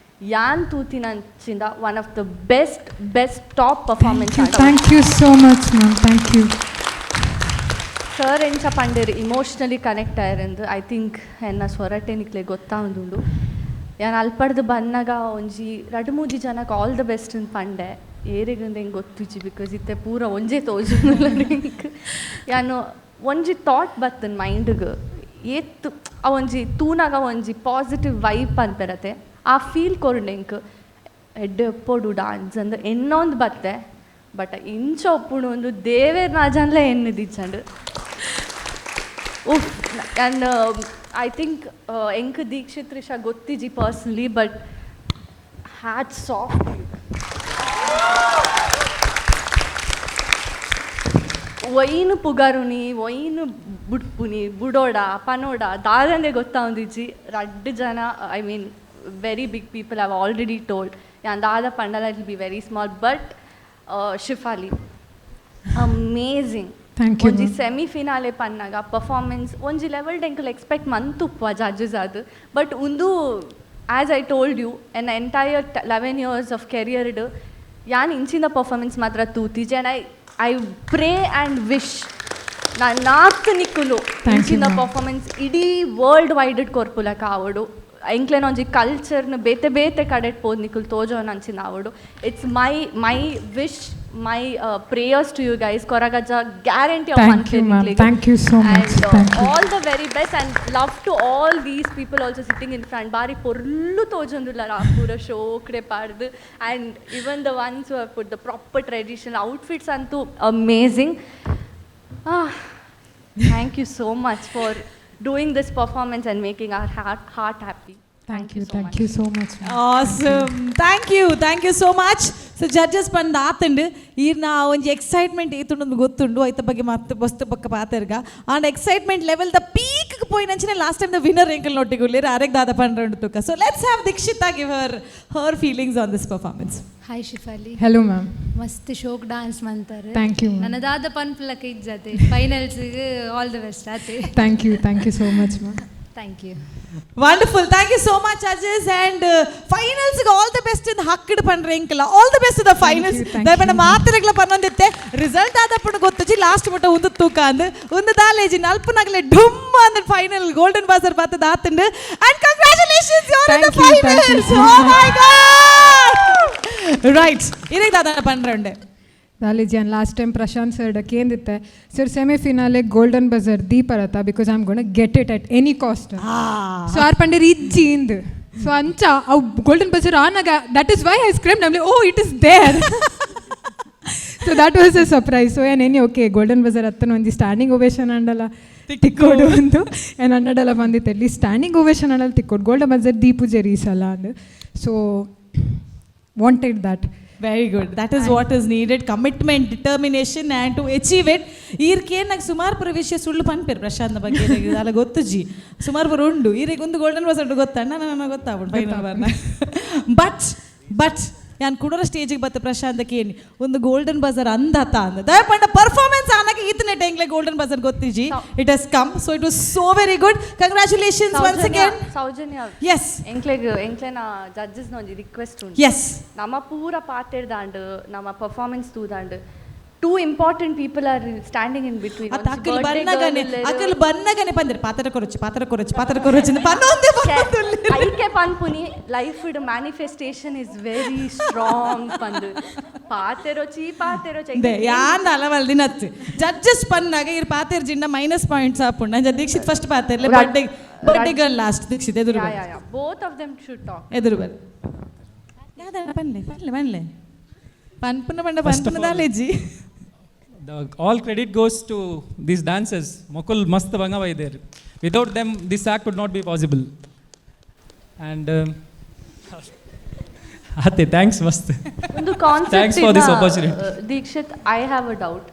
ಯಾನ್ ತೂತಿನಂಚಿಂದ one of the best, best top performance. Thank you so much, ma'am, thank you. Sir ಎಂಚ ಪಂಡೇರ್ ಇಮೋಷ್ನಲಿ ಕನೆಕ್ಟ್ ಆಯರಂದು, I think ಎನ್ನ ಸ್ವರಟೆ ನಿಕ್ಲೆ ಗೊತ್ತಾವಂದುಂಡು. ಯಾನ್ ಅಲ್ಪಡ್ದು ಬನ್ನಗ ಒಂಜಿ ರಡ್ಡ್ ಮೂಜಿ ಜನಕ್ಕೆ ಆಲ್ the best ಅಂದ್ ಪಂಡೆ. ಏರೆಗಂದು ಎಂಕ್ ಗೊತ್ತುಜ್ಜಿ, because ಇತ್ತೆ ಪೂರ ಒಂಜೇ ತೋಜುಂಡು ಎಂಕ್. ಯಾನು ಒಂಜಿ ಥಾಟ್ ಬತ್ತನ್ ಮೈಂಡ್ಗ್, ಏತ್ ಆ ಒಂಜಿ ತೂನಗ ಒಂಜಿ ಪಾಸಿಟಿವ್ ವೈಬ್ ಪನ್ಪೆರತೆ, ಆ ಫೀಲ್ ಕೊರ್ಂಡ್ ಎಂಕ್. ಎಡ್ಡೆ ಉಪ್ಪೊಡು ಡಾನ್ಸ್ ಅಂದ್ ಎನ್ನೊಂದು ಬತ್ತೆ, ಬಟ್ ಇಂಚ ಉಪ್ಪುಂಡು ಒಂದು ದೇವೆರ್ ನಾಜನ್ಲ ಎನ್ನುದಿಜ್ಜಂಡ್. ಉಫ್. ಆ್ಯಂಡ್ I think ಎಂಕ್ ದೀಕ್ಷಿತ್ ತ್ರಿಷಾ ಗೊತ್ತಿಜಿ ಪರ್ಸ್ನಲಿ, ಬಟ್ ಹ್ಯಾಟ್ಸ್ ಆಫ್. ಒಯ್ನು ಪುಗರುನಿ, ಒಯ್ನು ಬುಡ್ಪುನಿ, ಬುಡೋಡ ಪನೋಡ ದಾದಂದೆ ಗೊತ್ತಾವಂದಿಜ್ಜಿ. ರಡ್ಡ್ ಜನ, I mean, very big people have already told. ಯಾನ್ ದಾದ ಪಂಡಲ it be very small, but Shifali, amazing. Thank you, ಒಂಜಿ ma'am. Semi ಫಿನಾಲೆ ಪನ್ನಾಗ ಪರ್ಫಾರ್ಮೆನ್ಸ್ ಒಂಜಿ ಲೆವೆಲ್ ಎಂಕಲ್ ಎಕ್ಸ್ಪೆಕ್ಟ್ ಮಂತುಪ್ಪ ಜಡ್ಜಸ್ ಅದು. ಬಟ್ ಉಂದು, as I told you, N entire 11 years of ಕೆರಿಯರ್ಡ್ ಯಾನ್ ಇಂಚಿನ performance ಮಾತ್ರ ತೂತಿಜಿ. And I pray and wish Nath ನಿಕ್ಕುಲು Thank you, ಇಂಚಿನ ma'am. Performance ಇಡೀ world wide ಕೊರ್ಪುಲಕ ಆವಡು, ಎಂಕ್ಲೆನ ಒಂಜಿ ಕಲ್ಚರ್ನ ಬೇತೆ ಬೇತೆ ಕಡೆಟ್ ಪೋದ್ ನಿಕುಲು ತೋಜೋನ ಅಂಚಿನ ಆವಡು. It's my wish, my prayers to you guys. Koragajja guarantee. Thank you, ma'am. Thank you so much. And Thank you. All the very best and love to all these people also sitting in front. ಬಾರಿ ಪೊರ್ಲು ತೋಜೊಂದುಲ್ಲ ಆ ಪೂರ ಶೋಕ್ಡೆ ಪಾಡ್ದು. And even the ones put the proper traditional outfits ಅಂತೂ amazing. Thank you so much for doing this performance and making our heart happy. Thank you, thank you so much, ma'am. Awesome, thank you, thank you so much. So judges ಪಂದ್ ಆತಂಡು. ಈರ್ನ ಒಂಜಿ excitement ಏತುಂಡು ಗೊತ್ತುಂಡು. ಐತ ಬಗ್ಗೆ ಮತ್ತೆ ವಸ್ತು ಪಕ್ಕ ಪಾತೆರ್ಗ. And excitement level the peak ಪೋಯಿನಂಚಿನ last time the winner ಎಂಕಲ್ ನೊಟ್ಟಿಗೆ ಉಲ್ಲೇರು. ಅರೆಗ್ ದಾದ ಪಂಡ್ರಂಡು ತುಕ. So let's have Dikshita give her feelings on this performance. Hi Shifali. Hello, ma'am. ಮಸ್ತ್ ಶೋಕ್ ಡಾನ್ಸ್ ಮಂತಾರೆ. Thank you, ma'am. ನನ್ನ ದಾದ ಪನ್ಪುಲಕ ಇಜ್ಜತೆ. ಫೈನಲ್ಸ್ಗೆ ಆಲ್ the best ಆತೆ. Thank you, thank you so much, ma'am. Thank you. Wonderful. Thank you so much, judges. And finals all the best in ಹಕ್ಕಡ್ ಪಂಡ್ರೆ all the best in the finals. ದಯಪಂಡ ಮಾತ್ರಗಳ ಪನ್ನೊಂದಿತ್ತೆ result ಆದಪ್ಪಣ ಗೊತ್ತುಜಿ last ಮುಟ್ಟ ಒಂದು ತೂಕ ಅಂದ್ ಒಂದು ದಾಲೇಜಿ ನಲ್ಪನಗಲೆ ಢುಮ್ ಅಂದ್ final golden buzzer ಬತ್ತದ ಆತಂಡ್. And congratulations, you are in the finals. Oh my God. Right. ಇರೇ ದಾದಾ ಪಂಡ್ರೆ ಉಂಡೆ. ದಾಲೇಜಿ and last time Prashant sir ಕೇಂದಿತ್ತೆ sir semifinal golden buzzer ದೀಪರತ because I am gonna get it at any cost. So are ಪಂಡೇರ್ ಇಜ್ಜಿ ಇಂದ್ so ಅಂಚ ಅವು golden buzzer ಆನಾಗ that is why I scream ನಮ್ಲಿ oh it is there. So that was a surprise. So ಏನ್ any okay golden buzzer ಅತ್ತನ ಒಂಜಿ standing ovation ಅಂಡಲ ತಿಕ್ಕೋಡು ಒಂದು ಏನು ಅನ್ನಡಲ ಬಂದಿತ್ತು ಅಲ್ಲಿ ಸ್ಟ್ಯಾಂಡಿಂಗ್ ಓವೇಶನ್ ಅಂಡಲ ತಿಕ್ಕೋಡು ಗೋಲ್ಡನ್ ಬಜರ್ ದೀಪುಜೆ ರೀಸಲ್ಲ ಅಂದು. So wanted that. Very good. That is what is needed. Commitment, determination and to achieve it. ಈರ್ಕೆ ನಂಗೆ ಸುಮಾರು ಪುರ ವಿಷಯ ಸುಳ್ಳು ಪನ್ಪೇರು ಪ್ರಶಾಂತ್ ಬಗ್ಗೆ ಅಲ್ಲ ಗೊತ್ತುಜಿ ಸುಮಾರು ಪುರ ಉಂಡು ಈರಿಗೆ ಒಂದು ಗೋಲ್ಡನ್ ಬಸ್ ಉಂಟು ಗೊತ್ತ ನನ್ನ ಗೊತ್ತಾಗ್ಬಿಡು ಫೈನಲ್ ಬರ್ನ. ಬಟ್ ಬಟ್ ನಾನು ಕುಡೋರ ಸ್ಟೇಜಿಗೆ ಬತ್ತ ಪ್ರಶಾಂತಕ್ಕೆ ಏನು ಒಂದು ಗೋಲ್ಡನ್ ಬಜರ್ ಅಂದತ ಅಂದ ದಯಪಂಡ ಪರ್ಫಾರ್ಮೆನ್ಸ್ ಆನಾಗ ಈತನೇ ಟೈಂಗ್ಲೆ ಗೋಲ್ಡನ್ ಬಜರ್ ಗೊತ್ತಿಜಿ. It has come. So it was so very good. Congratulations once again. Soujanya. Yes. ಎಂಕ್ಲೆಗ್ ಎಂಕ್ಲೆನ judges ಒಂಜಿ ರಿಕ್ವೆಸ್ಟ್ ಉಂಟು. ಎಸ್. ನಮ್ಮ ಪೂರ ಪಾತೆರ್ದಾಂಡ್ ನಮ್ಮ performance ತೂದಾಂಡ್ two important people are standing in between. ಅತ್ತ ಅಕ್ಕಲು ಬನ್ನಗನೆ ಅಕ್ಕಲು ಬನ್ನಗನೆ ಪಂದಿರ್ ಪಾತ್ರ ಕೊರಚು ಪಾತ್ರ ಕೊರಚು ಪಾತ್ರ ಕೊರಚು ಪನ್ನೊಂದೇ ಐಕೆ ಪನ್ಪುನಿ life manifestation is very strong ಪಂದು ಪಾತೆರೊಚಿ ಪಾತೆರೊಚಿ ಯಾನ್ ಅಲವಲ್ ದಿನತ್ತು ಜಡ್ಜಸ್ ಪನ್ನಾಗ ಇರ್ ಪಾತೆರ್ ಜಿಂಡ ಮೈನಸ್ ಪಾಯಿಂಟ್ಸ್ ಆಪುಂಡು ಅಂಚ ದೀಕ್ಷಿತ್ ಫಸ್ಟ್ ಪಾತೆರ್ಲೆ birthday birthday girl last Dikshit ಎದುರು both of them should talk. ಎದುರು ಬರ್ ಯಾವ್ದಾರ ಪನ್ಲೆ ಪನ್ಲೆ ಪನ್ಲೆ ಪನ್ಪುನ ಪಂಡ ಪನ್ಪುನ ದಾಲೇಜಿ. All credit goes to these dancers. Mokul mast bangavai there. Without them, this act would not be possible. And Ate, thanks mast. ಒಂದು concept Thanks for this opportunity. Dikshit, I have a doubt.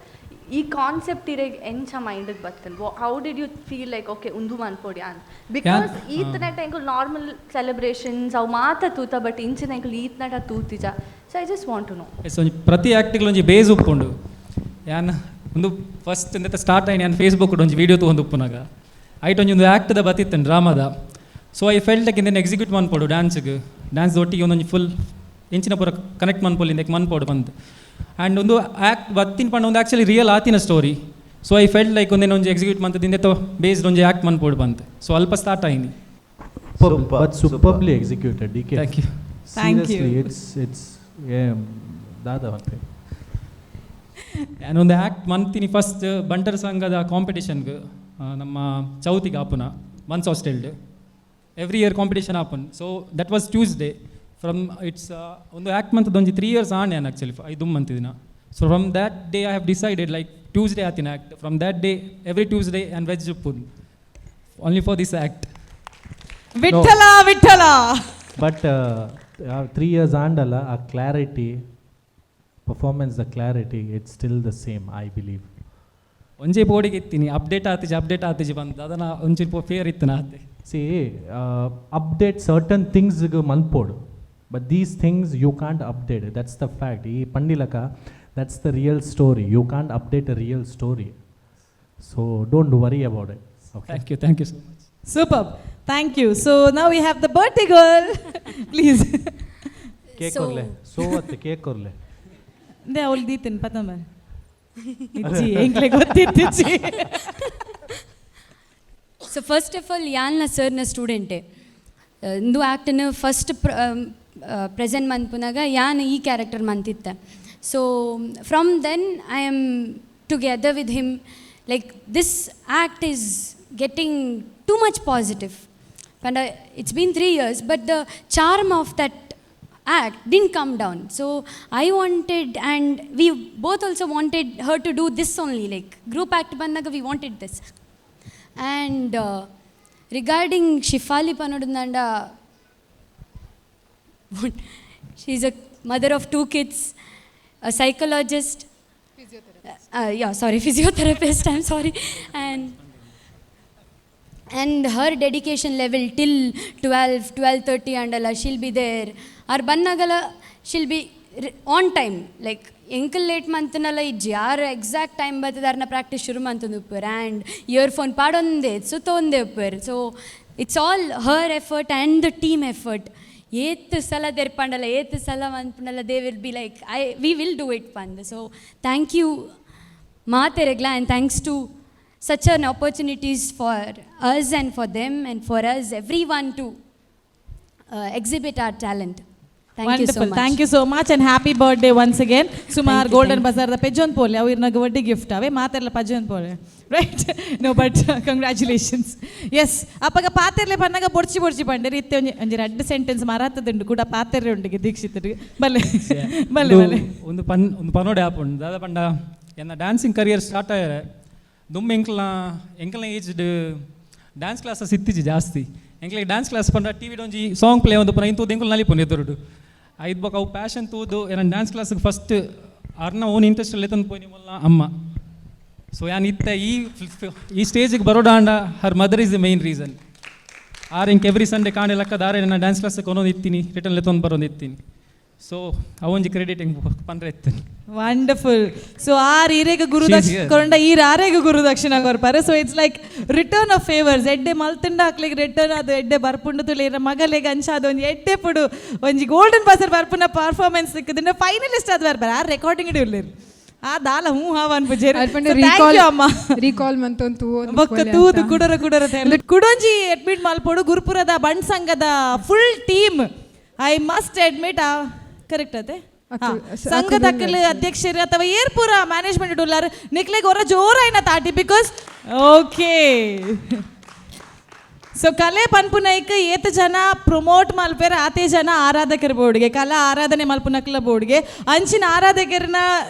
ಈ concept ಇರೆಗ್ ಎಂಚ ಮೈಂಡ್ಗೆ ಬರ್ತದೆ? How did you feel like okay ಉಂದು ಮನ್ಪೊಡಿ an because ಈತನಟ ಎಂಕುಲು normal celebrations ಅವು ಮಾತ ತೂತ ಬಟ್ ಇಂಚಿನ ಎಂಕುಲು ಈತನಟ ತೂತಿಜ. So I just want to know. So ಪ್ರತಿ ಆ್ಯಕ್ಟಿಗೆ ಒಂಜಿ ಬೇಸ್ ಉಪ್ಪುಂಡು. ಯಾನ್ ಒಂದು ಫಸ್ಟ್ ಇಂದ ಸ್ಟಾರ್ಟ್ ಆಯ್ನ ಯಾನ್ ಫೇಸ್ಬುಕ್ ಒಂಜಿ ವೀಡಿಯೋ ತಗೊಂಡು ಉಪ್ಪುನಾಗ ಐಟ್ ಒಂಜಿ ಒಂದು ಆ್ಯಕ್ಟ್ದ ಬತ್ತಿತ್ತನ್ ಡ್ರಾಮಾದ. So I felt like ಇಂದೆನ್ execute ಮನ್ಪೊಡು ಡ್ಯಾನ್ಸ್ಗೆ dance ಒಟ್ಟಿಗೆ ಒಂದೊಂಜಿ ಫುಲ್ ಇಂಚಿನ ಪೂರ ಕನೆಕ್ಟ್ ಮನ್ಪೊಲಿ ಇಂದಕ್ಕೆ ಮನ್ಪೊಡು ಬಂದು. ಆ್ಯಂಡ್ ಒಂದು ಆ್ಯಕ್ಟ್ ಬತ್ತಿನ ಪಂಡ ಒಂದು ಆ್ಯಕ್ಚುಲಿ ರಿಯಲ್ ಆತಿನ story. So I felt like ಒಂದೇನು ಒಂಜಿ ಎಕ್ಸಿಕ್ಯೂಟ್ ಮಂತದ್ದು ಇಂದೆತ್ತ ಬೇಸ್ಡ್ ಒಂಜಿ ಆ್ಯಕ್ಟ್ ಮನ್ಪೊಡು ಬಂತು. ಸೊ ಅಲ್ಪ start ಆಯ್ನಿ. But superbly executed, DK. Thank you. Thank you. Seriously, it's ದಾದಾ one thing. ನಾನೊಂದು ಆ್ಯಕ್ಟ್ ಮಂತೀನಿ ಫಸ್ಟ್ ಬಂಟರ ಸಂಘದ ಕಾಂಪಿಟೇಷನ್ಗೆ ನಮ್ಮ ಚೌತಿಗೆ ಆಪುನ ಮನ್ಸ್ ಹಾಸ್ಟೆಲ್ಡ್ every year competition open. So that was Tuesday from it's ಒಂದು ಆ್ಯಕ್ಟ್ ಮಂತದ್ದು ಒಂಜಿ 3 years on ನಾನು ಆ್ಯಕ್ಚುಲಿ ಐದು ಮಂತಿದಿನ. So from that day I have decided like Tuesday ಆತಿನ act. From that day every Tuesday and veg ಉಪ್ಪುನ್ only for this act. Vittala Vittala. But 3 years ಆಂಡಲ್ಲ ಆ clarity performance, the clarity, it's still the same, I believe. ಒಂಜೇ ಬೋರ್ಡಿಗೆ ಇತ್ತೀನಿ update ಆತಿಜಿ update ಆತಿಜಿ ಬಂದು ಅದನ್ನ ಒಂಚೂರು fair ಇತ್ತು ನಾ ಅತ್ತೆ. C update certain ಥಿಂಗ್ಸ್ಗೆ ಮನ್ಪೋಡು but these things you can't update. That's the fact. ಈ ಪಂಡಿಲಕ that's the real story. You can't update a real story. So don't worry about it. Okay. Thank you, thank you so much. Super. Thank you. So now we have the birthday girl. Please. Cake ಕೊರ್ಲೆ so ಅತ್ತೆ cake ಕೊರ್ಲೆ. ನೇ ಅವಳು ದೀತೇನೆ ಪತಂಬ ಇಜ್ಜಿ ಎಂಕ್ಲೆ ಗೊತ್ತಿತ್ತಿಜ್ಜಿ. So first of all ಯಾನ್ಲ ಸರ್ನ ಸ್ಟೂಡೆಂಟೆ ಇಂದು ಆ್ಯಕ್ಟನ್ನು first present ಮನ್ಪುನಾಗ ಯಾನ್ ಈ character ಮಂತಿತ್ತೆ. So from then I am together with him. Like this act is getting too much positive and it's been 3 years but the charm of that act didn't come down. So I wanted and we both also wanted her to do this only, like group act bannaga we wanted this. And regarding Shefali Panodundanda, she's a mother of 2 kids, a psychologist, physiotherapist, I'm sorry, and her dedication level till 12, 12:30 and all, she'll be there. Or bannagala, she'll be on time. Like, ಎಂಕಲ್ late ಮಂತನಲ್ಲ ಇಜ್ಜಿ ಆರು exact time ಬರ್ತದಾರನ practice ಶುರು ಮಂತೊಂದು ಉಪ್ಪುವೆರ್ and earphone ಪಾಡೊಂದೇ ಸುತ್ತೊಂದೇ ಉಪ್ಪುವೆರ್. So it's all her effort and the team effort. ಏತ್ ಸಲ ದೆರ್ಪಂಡಲ, ಏತ್ ಸಲ ಮನ್ಪುಂಡಲ, they will be like, I we will do it ಪಂದ್. ಸೊ thank you ಮಾತೆರೆಗ್ಲ, and thanks to such an opportunities for us and for them and for us, everyone, to exhibit our talent. Thank you so wonderful. Much. Thank you so much and happy birthday once again. ಸುಮಾರು you, golden thank ಬಜಾರ್ದ ಪೆಜ್ಜೊಂದು ಪೋಲೆ ಅವು ಇರ್ನಾಗ ವಡ್ಡಿ gift ಅವೇ ಮಾತೆರ್ಲ ಪಜ್ಜೊಂದು ಪೋಲೆ, right? No, but congratulations. Yes, ಅಪ್ಪಗ ಪಾತೆರ್ಲೆ ಪನ್ನಗ ಬೊಡ್ಚಿ ಬೊಡ್ಚಿ ಪಂಡೆರ್. ಇತ್ತೆ ಒಂಜಿ ಒಂಜಿ ರಡ್ಡ್ sentence ಮರಾತದುಂಡು ಕೂಡ ಪಾತೆರ್ರೆ ಉಂಡಿಗೆ ದೀಕ್ಷಿತರು. ಬಲ್ಲೆ ಬಲ್ಲೆ ಬಲ್ಲೆ. ಒಂದು ಪನ್ ಒಂದು ಪನೋಡೆ ಆಪುಂಡು. ದಾದ ಪಂಡ, ಎನ್ನ ಡ್ಯಾನ್ಸಿಂಗ್ ಕರಿಯರ್ ಸ್ಟಾರ್ಟ್ ಆಯರೆ ದುಂಬು ಎಂಕ್ಲ ಎಂಕಲ್ನ ಏಜ್ಡ್ ಡ್ಯಾನ್ಸ್ ಕ್ಲಾಸಸ್ ಇತ್ತಿಜಿ ಜಾಸ್ತಿ. ಎಂಕ್ಲೆಗ್ ಡ್ಯಾನ್ಸ್ ಕ್ಲಾಸ್ ಪಂಡ ಟಿವಿ ಒಂಜಿ ಸಾಂಗ್ ಪ್ಲೇ ಒಂದು ಪುನ ಇಂತೂದು ಎಂಕುಲು ನಲಿಪುನು ಎದುರುಡು. ಐದು ಬೊಕ ಅವು ಪ್ಯಾಷನ್ ತೂದು ಎನ್ನ ಡ್ಯಾನ್ಸ್ ಕ್ಲಾಸ್ಗೆ ಫಸ್ಟ್ ಅರ್ನ ಓನ್ ಇಂಟ್ರೆಸ್ಟ್ ಲೆತ್ತೊಂದು ಪೋಯಿನಿ ಮುಲ್ಲ ಅಮ್ಮ. ಸೊ ಯಾನ್ ಇತ್ತೆ ಈ ಈ ಸ್ಟೇಜಿಗೆ ಬರೋಡಾಂಡ her mother is the main reason. R ಎಂಕ್ ಎವ್ರಿ ಸಂಡೇ ಕಾಣೆ ಲಕ್ಕ ದಾರೆ ನನ್ನ ಡ್ಯಾನ್ಸ್ ಕ್ಲಾಸ್ ಕೊನೊಂದು ಇತ್ತೀನಿ, ರಿಟರ್ನ್ ಲೆತ್ತೊಂದು ಬರೋದು ಇತ್ತೀನಿ. ಸೊ ಅವೊಂಜಿ ಕ್ರೆಡಿಟ್ ಎಂಕ್ ಪಂಡ್ರೆ ಇತ್ತೀನಿ. ವಂಡರ್ಫುಲ್. ಸೊ ಆರ್ ಈರೆಗ್ ಗುರುದಕ್ಷಿಣ here. ಕೊರಂಡ ಈರ್ ಆರೆಗ್ ಗುರುದಕ್ಷಿಣ ಕೊರ್ಪಾರೆ. So it's like return of favours. ಎಡ್ಡೆ ಮಲ್ತುಂಡ ಅಕ್ಲೆಗ್ ರಿಟರ್ನ್ ಅದು ಎಡ್ಡೆ ಬರ್ಪುಂಡು ತುಳಿರ ಮಗಲೆಗ್ ಅಂಚಾದ ಒಂಜಿ ಎಡ್ಡೆ ಪುಡು ಒಂಜಿ ಗೋಲ್ಡನ್ ಬಜರ್ ಬರ್ಪುನ ಪರ್ಫಾರ್ಮೆನ್ಸ್ ಸಿಕ್ಕುದಿಂಡ ಫೈನಲಿಸ್ಟ್ ಅದು ಬರ್ಪಾರೆ. ಆ ರೆಕಾರ್ಡಿಂಗ್ ಇಡಿ ಆ ದಾಲ ಹ್ಞೂ ಹಾವ ಅನ್ಪುಜೆರ್. ರೀಕಾಲ್ ಅಮ್ಮ. ರೀಕಾಲ್ ಮಂತೊಂದು. ಬೊಕ್ಕ ತೂದು ಕುಡರ ಕುಡರ ಕುಡೊಂಜಿ ಅಡ್ಮಿಟ್ ಮಲ್ಪೊಡು. ಗುರುಪುರದ ಬಂಟ್ ಸಂಘದ full team, I must admit, correct ಅದೇ ಸಂಘದ ಅಧ್ಯಕ್ಷರು ಅಥವಾ ಏರ್ಪುರ ಮ್ಯಾನೇಜ್ಮೆಂಟ್ ಉಲ್ಲಾರು, ನಿಕ್ಲೆಗ್ ಹೊರ ಜೋರಾಯಿನ ತಾಟಿ. Because okay, so ಕಲೆ ಪನ್ಪುನೈಕ್ ಏತ್ ಜನ ಪ್ರಮೋಟ್ ಮಲ್ಪೆರ್ ಆತೇ ಜನ ಆರಾಧಕರ ಬೋರ್ಡ್ಗೆ, ಕಲಾ ಆರಾಧನೆ ಮಲ್ಪುನಕ್ಲ ಬೋರ್ಡ್ಗೆ. ಅಂಚಿನ ಆರಾಧಕರನ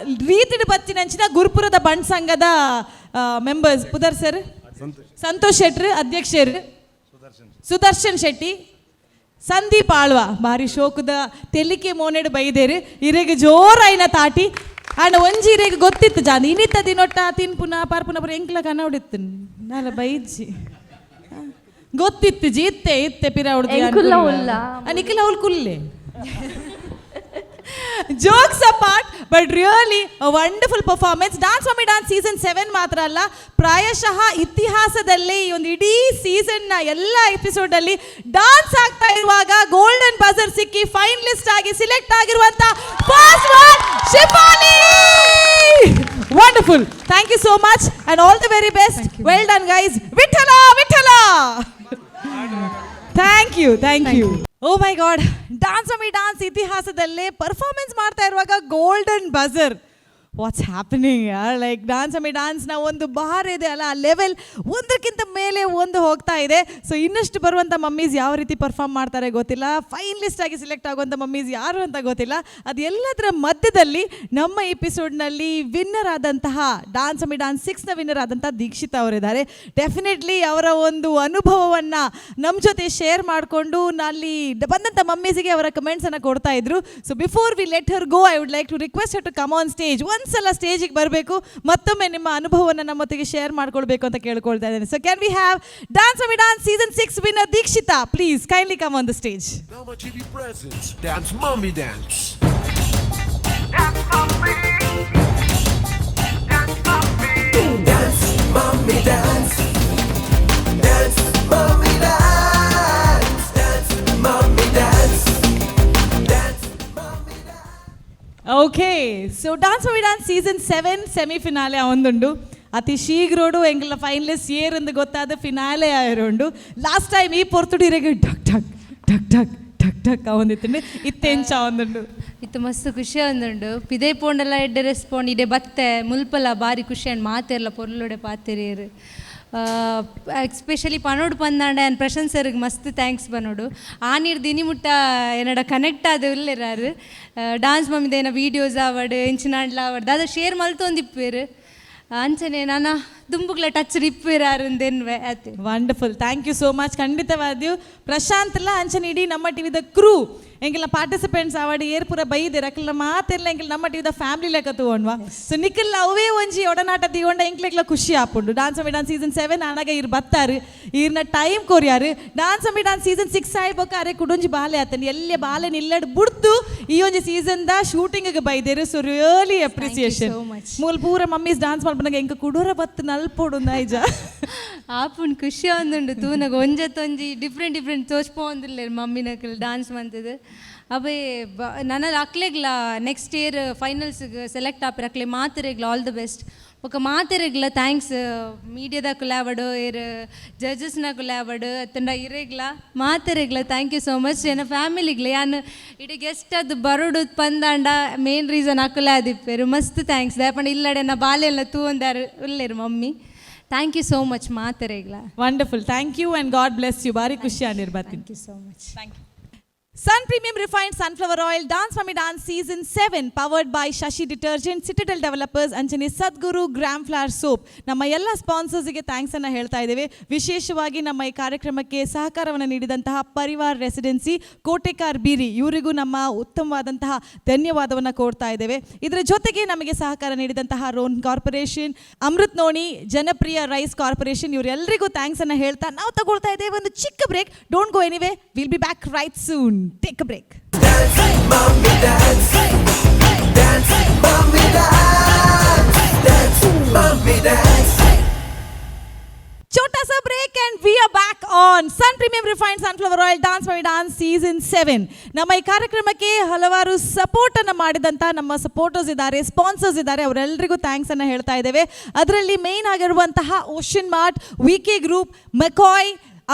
ರೀತಿಡ್ ಬತ್ತಿನ ಅಂಚಿನ ಗುರುಪುರದ ಬಂಟ್ ಸಂಘದ ಮೆಂಬರ್ಸ್. ಪುದರ್ ಸರ್? ಸಂತೋಷ್ ಶೆಟ್ರ್ ಅಧ್ಯಕ್ಷರು, ಸುದರ್ಶನ್ ಶೆಟ್ಟಿ, ಸಂದೀಪ್ ಆಳ್ವ. ಬಾರಿ ಶೋಕದ ತೆಲಿಕೆ ಮೋನೆಡ್ ಬೈದೇರು. ಇರೆಗ್ ಜೋರಾಯಿನ ತಾಟಿ. ಆಂಡ ಒಂಜಿ ಇರೆಗ್ ಗೊತ್ತಿತ್ತು ಜಾನ್ ಇನಿತ ದಿನೊಟ್ಟ ತಿನ್ಪುನ ಪಾರ್ಪುನ ಪುರ ಎಂಕ್ಲ ಕನವಡಿತ್ತು ನಾಲ ಬೈಜಿ ಗೊತ್ತಿತ್ತು ಜಿ ಇತ್ತೆ ಇತ್ತೆ ಪಿರ. ಎಂಕುಲ್ಲ ಉಲ್ಲ. Nikhil ಅವ್ಲು ಕುಲ್ಲೆ. Jokes apart, but really wonderful performance. Dance mummy dance season 7 ಮಾತ್ರ ಅಲ್ಲ, ಪ್ರಾಯಶಃ ಇತಿಹಾಸದಲ್ಲೇ ಈ ಒಂದು ಇಡೀ ಸೀಸನ್ನ ಎಲ್ಲ ಎಪಿಸೋಡಲ್ಲಿ ಡಾನ್ಸ್ ಆಗ್ತಾ ಇರುವಾಗ ಗೋಲ್ಡನ್ ಬಜರ್ ಸಿಕ್ಕಿ ಫೈನಲಿಸ್ಟ್ ಆಗಿ ಸಿಲೆಕ್ಟ್ ಆಗಿರುವಂತ first one Shifali. Wonderful, thank you so much and all the very best. Well done, guys. Vittala Vittala. Thank you, thank you. Oh my God, dance mummy dance ಇತಿಹಾಸದಲ್ಲೇ performance ಮಾಡ್ತಾ ಇರುವಾಗ golden buzzer. What's happening? Like, dance mummy ಡಾನ್ಸ್ನ ಒಂದು ಬಾರ್ ಇದೆ ಅಲ್ಲ, ಆ level ಒಂದಕ್ಕಿಂತ ಮೇಲೆ ಒಂದು ಹೋಗ್ತಾ ಇದೆ. ಸೊ ಇನ್ನಷ್ಟು ಬರುವಂಥ ಮಮ್ಮೀಸ್ ಯಾವ ರೀತಿ ಪರ್ಫಾರ್ಮ್ ಮಾಡ್ತಾರೆ ಗೊತ್ತಿಲ್ಲ, ಫೈನಲಿಸ್ಟ್ ಆಗಿ ಸೆಲೆಕ್ಟ್ ಆಗುವಂಥ ಮಮ್ಮೀಸ್ ಯಾರು ಅಂತ ಗೊತ್ತಿಲ್ಲ. ಅದೆಲ್ಲದರ ಮಧ್ಯದಲ್ಲಿ ನಮ್ಮ ಎಪಿಸೋಡ್ನಲ್ಲಿ ವಿನ್ನರ್ ಆದಂತಹ, ಡಾನ್ಸ್ ಮಮ್ಮಿ ಡಾನ್ಸ್ 6ನ ವಿನ್ನರ್ ಆದಂಥ ದೀಕ್ಷಿತಾ ಅವರಿದ್ದಾರೆ. ಡೆಫಿನೆಟ್ಲಿ ಅವರ ಒಂದು ಅನುಭವವನ್ನು ನಮ್ಮ ಜೊತೆ ಶೇರ್ ಮಾಡಿಕೊಂಡು ಅಲ್ಲಿ ಬಂದಂಥ ಮಮ್ಮೀಸಿಗೆ ಅವರ ಕಮೆಂಟ್ಸನ್ನು ಕೊಡ್ತಾ ಇದ್ರು. So before we let her go, I would like to request to come on stage. ಒಂದ್ಸಲ ಸ್ಟೇಜಿಗೆ ಬರಬೇಕು, ಮತ್ತೊಮ್ಮೆ ನಿಮ್ಮ ಅನುಭವವನ್ನು ನಮ್ಮೊತ್ತಿಗೆ ಶೇರ್ ಮಾಡ್ಕೊಳ್ಬೇಕು ಅಂತ ಕೇಳ್ಕೊಳ್ತಾ ಇದ್ದೇನೆ. So can we have dance mummy dance season 6 winner Deekshita? Please kindly come on the stage. Nama TV presents Dance Mummy Dance. Dance Mummy Dance. Dance Mummy Dance. Dance Mummy Dance. Dance. Okay, so dance mummy dance season 7 semi finale ಒಂದುಂಡು. ಅತಿ ಶೀಘ್ರೋಡು ಎಂಗ್ಲ finalist ಏರೆಂದು ಗೊತ್ತಾದ finale ಆಯಿರುಂಡು. Last time ಈ ಪೊರ್ತುಡು ಇರೆಗ್ ಠಕ್ ಠಕ್ ಠಕ್ ಠಕ್ ಠಕ್ ಠಕ್ ಅವಂದಿತ್ತುಂಡು. ಇತ್ತೆ ಎಂಚ ಒಂದುಂಡು? ಇತ್ತು ಮಸ್ತ್ ಖುಷಿ ಒಂದುಂಡು. ಪಿದೈ ಪೋಂಡಲ ಎಡ್ಡೆ ರೆಸ್ಪಾಂಡ್ ಇಡೆ ಬತ್ತೆ ಮುಲ್ಪಲ ಬಾರಿ ಖುಷಿ ಅಂಡ್ ಮಾತೆರ್ಲ ಪೊರ್ಲುಡೆ ಪಾತೆರಿಯರು. ಎಸ್ಪೆಷಲಿ ಪನೋಡು ಪಂದಾಂಡ ಆ್ಯಂಡ್ ಪ್ರಶಾಂತ್ ಸರ್ಗೆ ಮಸ್ತ್ thanks ಪನೋಡು. ಆನೀರ್ ದಿನಿ ಮುಟ್ಟ ಏನಡ ಕನೆಕ್ಟ್ ಆದ ಉಲ್ಲೆರಾರು. ಡಾನ್ಸ್ ಮಮ್ಮಿದ ಏನ ವೀಡಿಯೋಸ್ ಆವಡ್ ಎಂಚಿನಾಂಡ್ಲ ಆವಡ್ ದಾದ ಶೇರ್ ಮಲ್ತೊಂದಿಪ್ಪೇರು. ಅಂಚನೆ ನಾನ ದುಂಬುಗ್ಲ ಟಚ್ ರಿಪ್ಪೇರಾರು ಅಂದೆನ್ವೆ ಆತೆ. Wonderful, thank you so much. ಖಂಡಿತವಾದ್ಯೂ ಪ್ರಶಾಂತ್ಲ ಅಂಚನೆ ಇಡೀ ನಮ್ಮ ಟಿವಿದ ಕ್ರೂ, ಎಂಕೆಲ್ಲ ಪಾರ್ಟಿಸಿಪೆಂಟ್ಸ್ ಆವಡ್ ಏರ್ಪುರ ಬೈದೆ ರಕಲ್ನ ಮಾತೆಲ್ಲ ಎಂಕೆಲ್ಲ ನಮ್ಮ ಟಿವಿದ ಫ್ಯಾಮಿಲಿ ಲೆಕ್ಕ ತಗೊಂಡ್ವಾ. ಸೊ ನಿಖಿಲ್ ಅವೇ ಒಂಜಿ ಒಡನಾಟ ದಿಗೊಂಡ ಎಂಕ್ಲೆಗ್ಲ ಖುಷಿ ಆಪುಂಡು. ಡಾನ್ಸ್ ಮಮ್ಮಿ ಡಾನ್ಸ್ ಸೀಸನ್ 7 ಆನಾಗ ಇರ್ ಬತ್ತಾರು, ಈರ್ನ ಟೈಮ್ ಕೊರಿಯಾರು. ಡಾನ್ಸ್ ಮಮ್ಮಿ ಡಾನ್ಸ್ ಸೀಸನ್ 6 ಆಯ್ಬೊಕ್ಕ ಅರೆ ಕುಡೊಂಜಿ ಬಾಲೆ ಆತನ ಎಲ್ಲೆ ಬಾಲೆ ನಿಲ್ಲಡ್ ಬುಡ್ದು ಈ ಒಂಜಿ ಸೀಸನ್ the shooting ಗೆ ಬೈದೇರು. ಸೊ ರಿಯಲಿ ಅಪ್ರಿಸಿಯೇಷನ್. So much. ಮೂಲ ಪೂರ ಮಮ್ಮೀಸ್ ಡಾನ್ಸ್ ಮಲ್ಪನಾಗ ಎಂಕ ಕುಡೋರ ಬತ್ತು ನಲ್ಪೋಡು ನೈಜ. ಆಪುಂಡು, ಖುಷಿ ಆವೊಂದುಂಡು ತೂನಗ. ಒಂಜತ್ತೊಂಜಿ ಡಿಫ್ರೆಂಟ್ ಡಿಫ್ರೆಂಟ್ ತೋಚ್ಪೋಂದುಲ್ಲೆರ್ ಮಮ್ಮಿನಕುಲು ಡಾನ್ಸ್ ಮಂತುದು. ಅಬೆ ನನ ಅಕ್ಲೆಗ್ಲ ನೆಕ್ಸ್ಟ್ ಇಯರ್ ಫೈನಲ್ಸ್ಗೆ ಸೆಲೆಕ್ಟ್ ಆಪೆರ್ ಅಕ್ಲೆ ಮಾತೆರೆಗ್ಲ ಆಲ್ the best. ಬೊಕ ಮಾತೆರೆಗ್ಲ thanks. ಮೀಡಿಯಾದಕುಲು ಆವಡ್, ಏರ್ ಜಡ್ಜಸ್ನಕುಲು ಆವಡ್, ಅತ್ತಂಡ ಇರೆಗ್ಲ ಮಾತೆರೆಗ್ಲ thank you so much. ಎನ್ನ ಫ್ಯಾಮಿಲಿಗ್ಲ, ಯಾನ್ ಇಡೀ ಗೆಸ್ಟ್ ಅದು ಬರೋಡು ಪಂದಾಂಡ ಮೇನ್ ರೀಸನ್ ಅಕುಲೇ ಆದಿಪ್ಪೆರ್. ಮಸ್ತ್ thanks. ದಾಯೆ ಇಲ್ಲಡೆ ನಾ ಬಾಲೆಲ್ಲ ತೂವೊಂದಾರು ಉಲ್ಲೆರ್ mummy. Thank you so much ಮಾತೆರೆಗ್ಲ. Wonderful, thank you and God bless you. ಬಾರಿ ಖುಷಿ ಆಂಡ್. Thank you so much. Thank you. Sun Premium Refined Sunflower Oil, Dance Mummy Dance Season 7, powered by Shashi Detergent, Citadel Developers, ಅಂಚನೆ ಸದ್ಗುರು gram flower soap. ನಮ್ಮ ಎಲ್ಲ ಸ್ಪಾನ್ಸರ್ಸ್ಗೆ thanks ಅನ್ನು ಹೇಳ್ತಾ ಇದ್ದೇವೆ. ವಿಶೇಷವಾಗಿ ನಮ್ಮ ಈ ಕಾರ್ಯಕ್ರಮಕ್ಕೆ ಸಹಕಾರವನ್ನು ನೀಡಿದಂತಹ ಪರಿವಾರ್ ರೆಸಿಡೆನ್ಸಿ, ಕೋಟೆಕಾರ್ ಬೀರಿ ಇವರಿಗೂ ನಮ್ಮ ಉತ್ತಮವಾದಂತಹ ಧನ್ಯವಾದವನ್ನು ಕೋರ್ತಾ ಇದ್ದೇವೆ. ಇದರ ಜೊತೆಗೆ ನಮಗೆ ಸಹಕಾರ ನೀಡಿದಂತಹ ರೋನ್ ಕಾರ್ಪೊರೇಷನ್, ಅಮೃತ್ ನೋಣಿ, ಜನಪ್ರಿಯ ರೈಸ್ ಕಾರ್ಪೊರೇಷನ್ ಇವರೆಲ್ಲರಿಗೂ thanks ಅನ್ನು ಹೇಳ್ತಾ ನಾವು ತಗೊಳ್ತಾ ಇದ್ದೇವೆ ಒಂದು ಚಿಕ್ಕ break. Don't go anywhere, we'll be back right soon. Take a break. Mommy dance, dance, mommy dance, dance, mommy dance. Chota sa break and we are back on Sun Premium Refined Sunflower Oil, Dance Mummy Dance Season 7. ನಮ್ಮ ಈ ಕಾರ್ಯಕ್ರಮಕ್ಕೆ ಹಲವಾರು support ಅನ್ನು ಮಾಡಿದಂತ ನಮ್ಮ supporters ಇದ್ದಾರೆ, sponsors ಇದ್ದಾರೆ. ಅವರೆಲ್ಲರಿಗೂ thanks ಅನ್ನು ಹೇಳ್ತಾ ಇದ್ದೇವೆ. ಅದರಲ್ಲಿ ಮೇನ್ ಆಗಿರುವಂತಹ ocean mart, V K group, McCoy,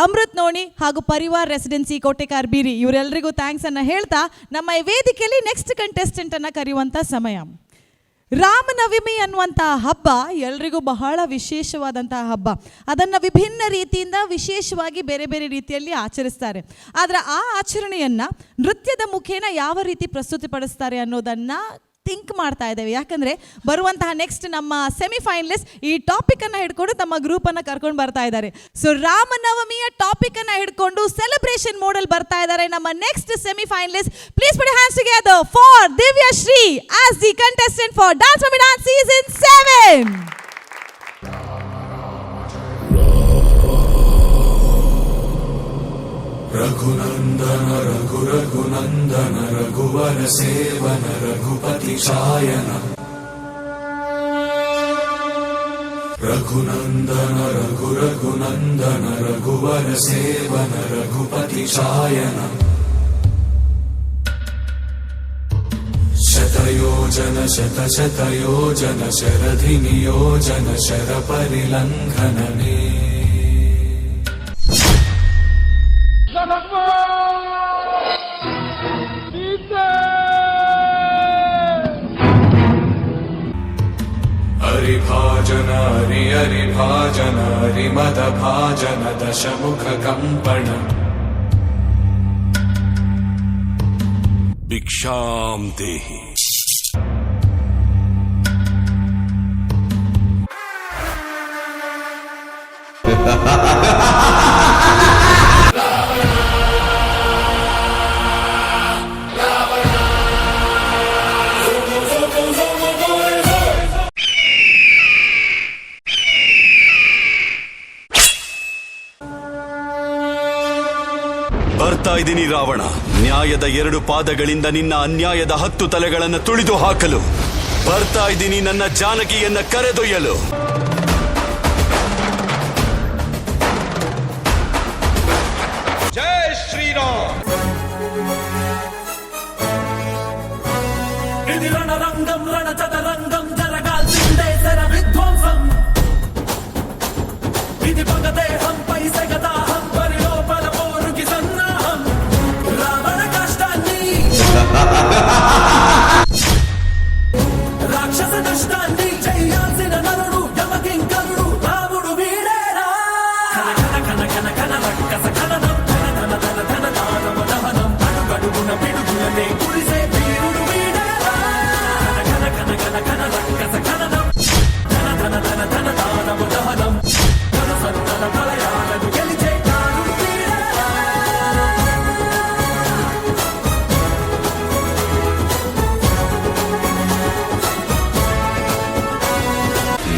Amrit noni ಹಾಗೂ ಪರಿವಾರ್ ರೆಸಿಡೆನ್ಸಿ, ಕೋಟೆಕಾರ್ ಬೀರಿ ಇವರೆಲ್ಲರಿಗೂ thanks ಅನ್ನು ಹೇಳ್ತಾ ನಮ್ಮ ಈ ವೇದಿಕೆಯಲ್ಲಿ ನೆಕ್ಸ್ಟ್ ಕಂಟೆಸ್ಟೆಂಟ್ ಅನ್ನು ಕರೆಯುವಂಥ ಸಮಯ. ರಾಮನವಮಿ ಅನ್ನುವಂತಹ ಹಬ್ಬ ಎಲ್ರಿಗೂ ಬಹಳ ವಿಶೇಷವಾದಂತಹ ಹಬ್ಬ. ಅದನ್ನು ವಿಭಿನ್ನ ರೀತಿಯಿಂದ ವಿಶೇಷವಾಗಿ ಬೇರೆ ಬೇರೆ ರೀತಿಯಲ್ಲಿ ಆಚರಿಸ್ತಾರೆ. ಆದರೆ ಆ ಆಚರಣೆಯನ್ನು ನೃತ್ಯದ ಮುಖೇನ ಯಾವ ರೀತಿ ಪ್ರಸ್ತುತಿಪಡಿಸ್ತಾರೆ ಅನ್ನೋದನ್ನು ಥಿಂಕ್ ಮಾಡ್ತಾ ಇದ್ದೇವೆ. ಯಾಕಂದರೆ ಬರುವಂತಹ ನೆಕ್ಸ್ಟ್ ನಮ್ಮ ಸೆಮಿಫೈನಲಿಸ್ಟ್ ಈ ಟಾಪಿಕನ್ನು ಹಿಡ್ಕೊಂಡು ತಮ್ಮ ಗ್ರೂಪನ್ನು ಕರ್ಕೊಂಡು ಬರ್ತಾ ಇದ್ದಾರೆ. ಸೊ ರಾಮನವಮಿಯ ಟಾಪಿಕನ್ನು ಹಿಡ್ಕೊಂಡು ಸೆಲೆಬ್ರೇಷನ್ ಮೋಡಲ್ಲಿ ಬರ್ತಾ ಇದ್ದಾರೆ ನಮ್ಮ next semifinalist. Please put hands together for Divya Shri as the contestant for Dance Mummy Dance Season 7. Raghunandan Raghu Raghunandan Raghubar seven Raghupati चायन, Raghunandan Raghu Raghunandan Raghubar seven Raghupati चायन। शतयोजन शत शतयोजन शरधि नियोजन शर परिलङ्घनने। हरिभाजन हरि हरिभाजन हरिमद भाजन दशमुख कम्पण। भिक्षां देहि। ಬರ್ತಾ ಇದ್ದೀನಿ ರಾವಣ, ನ್ಯಾಯದ ಎರಡು ಪಾದಗಳಿಂದ ನಿನ್ನ ಅನ್ಯಾಯದ 10 ತಲೆಗಳನ್ನು ತುಳಿದು ಹಾಕಲು ಬರ್ತಾ ಇದ್ದೀನಿ, ನನ್ನ ಜಾನಕಿಯನ್ನ ಕರೆದೊಯ್ಯಲು. ಜೈ ಶ್ರೀರಾಮ್. ఇది రణరంగం, రణ చదరంగం, జరగాల్సిందే శర విధ్వంసం. ఇది పగదేహంపై సెగదాహం, పరిలోపల పోరుకి సన్నాహం. రావణ కష్టాన్ని, రాక్షస నష్టాన్ని చేయాల్సిన నరుడు యమకింకరుడు రాముడు వీడేరా. కన కన కన కన కన రక్కస కననం, ధన ధన ధన ధన దానవ దహనం. అడుగడుగున పిడుగులనే కురిసే వీరుడు వీడేరా. కన కన కన కన కన రక్కస కననం, ధన ధన ధన ధన దానవ దహనం. కనుసన్నల ప్రళయాలను గెలిచే కారుడు వీడేరా.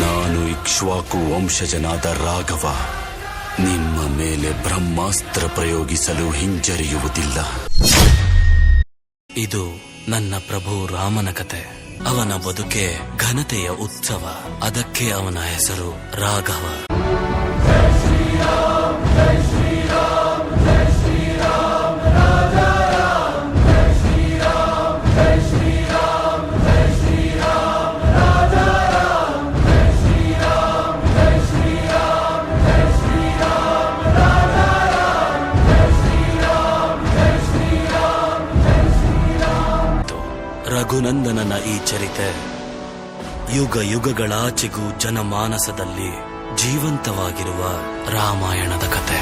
ನಾನು ಇಕ್ಷ್ವಾಕು ವಂಶಜನಾದ ರಾಘವ, ನಿಮ್ಮ ಮೇಲೆ ಬ್ರಹ್ಮಾಸ್ತ್ರ ಪ್ರಯೋಗಿಸಲು ಹಿಂಜರಿಯುವುದಿಲ್ಲ. ಇದು ನನ್ನ ಪ್ರಭು ರಾಮನ ಕತೆ. ಅವನ ಬದುಕೆ ಘನತೆಯ ಉತ್ಸವ. ಅದಕ್ಕೆ ಅವನ ಹೆಸರು ರಾಘವ. ರಘುನಂದನನ ಈ ಚರಿತೆ ಯುಗ ಯುಗಗಳಾಚೆಗೂ ಜನಮಾನಸದಲ್ಲಿ ಜೀವಂತವಾಗಿರುವ ರಾಮಾಯಣದ ಕತೆ.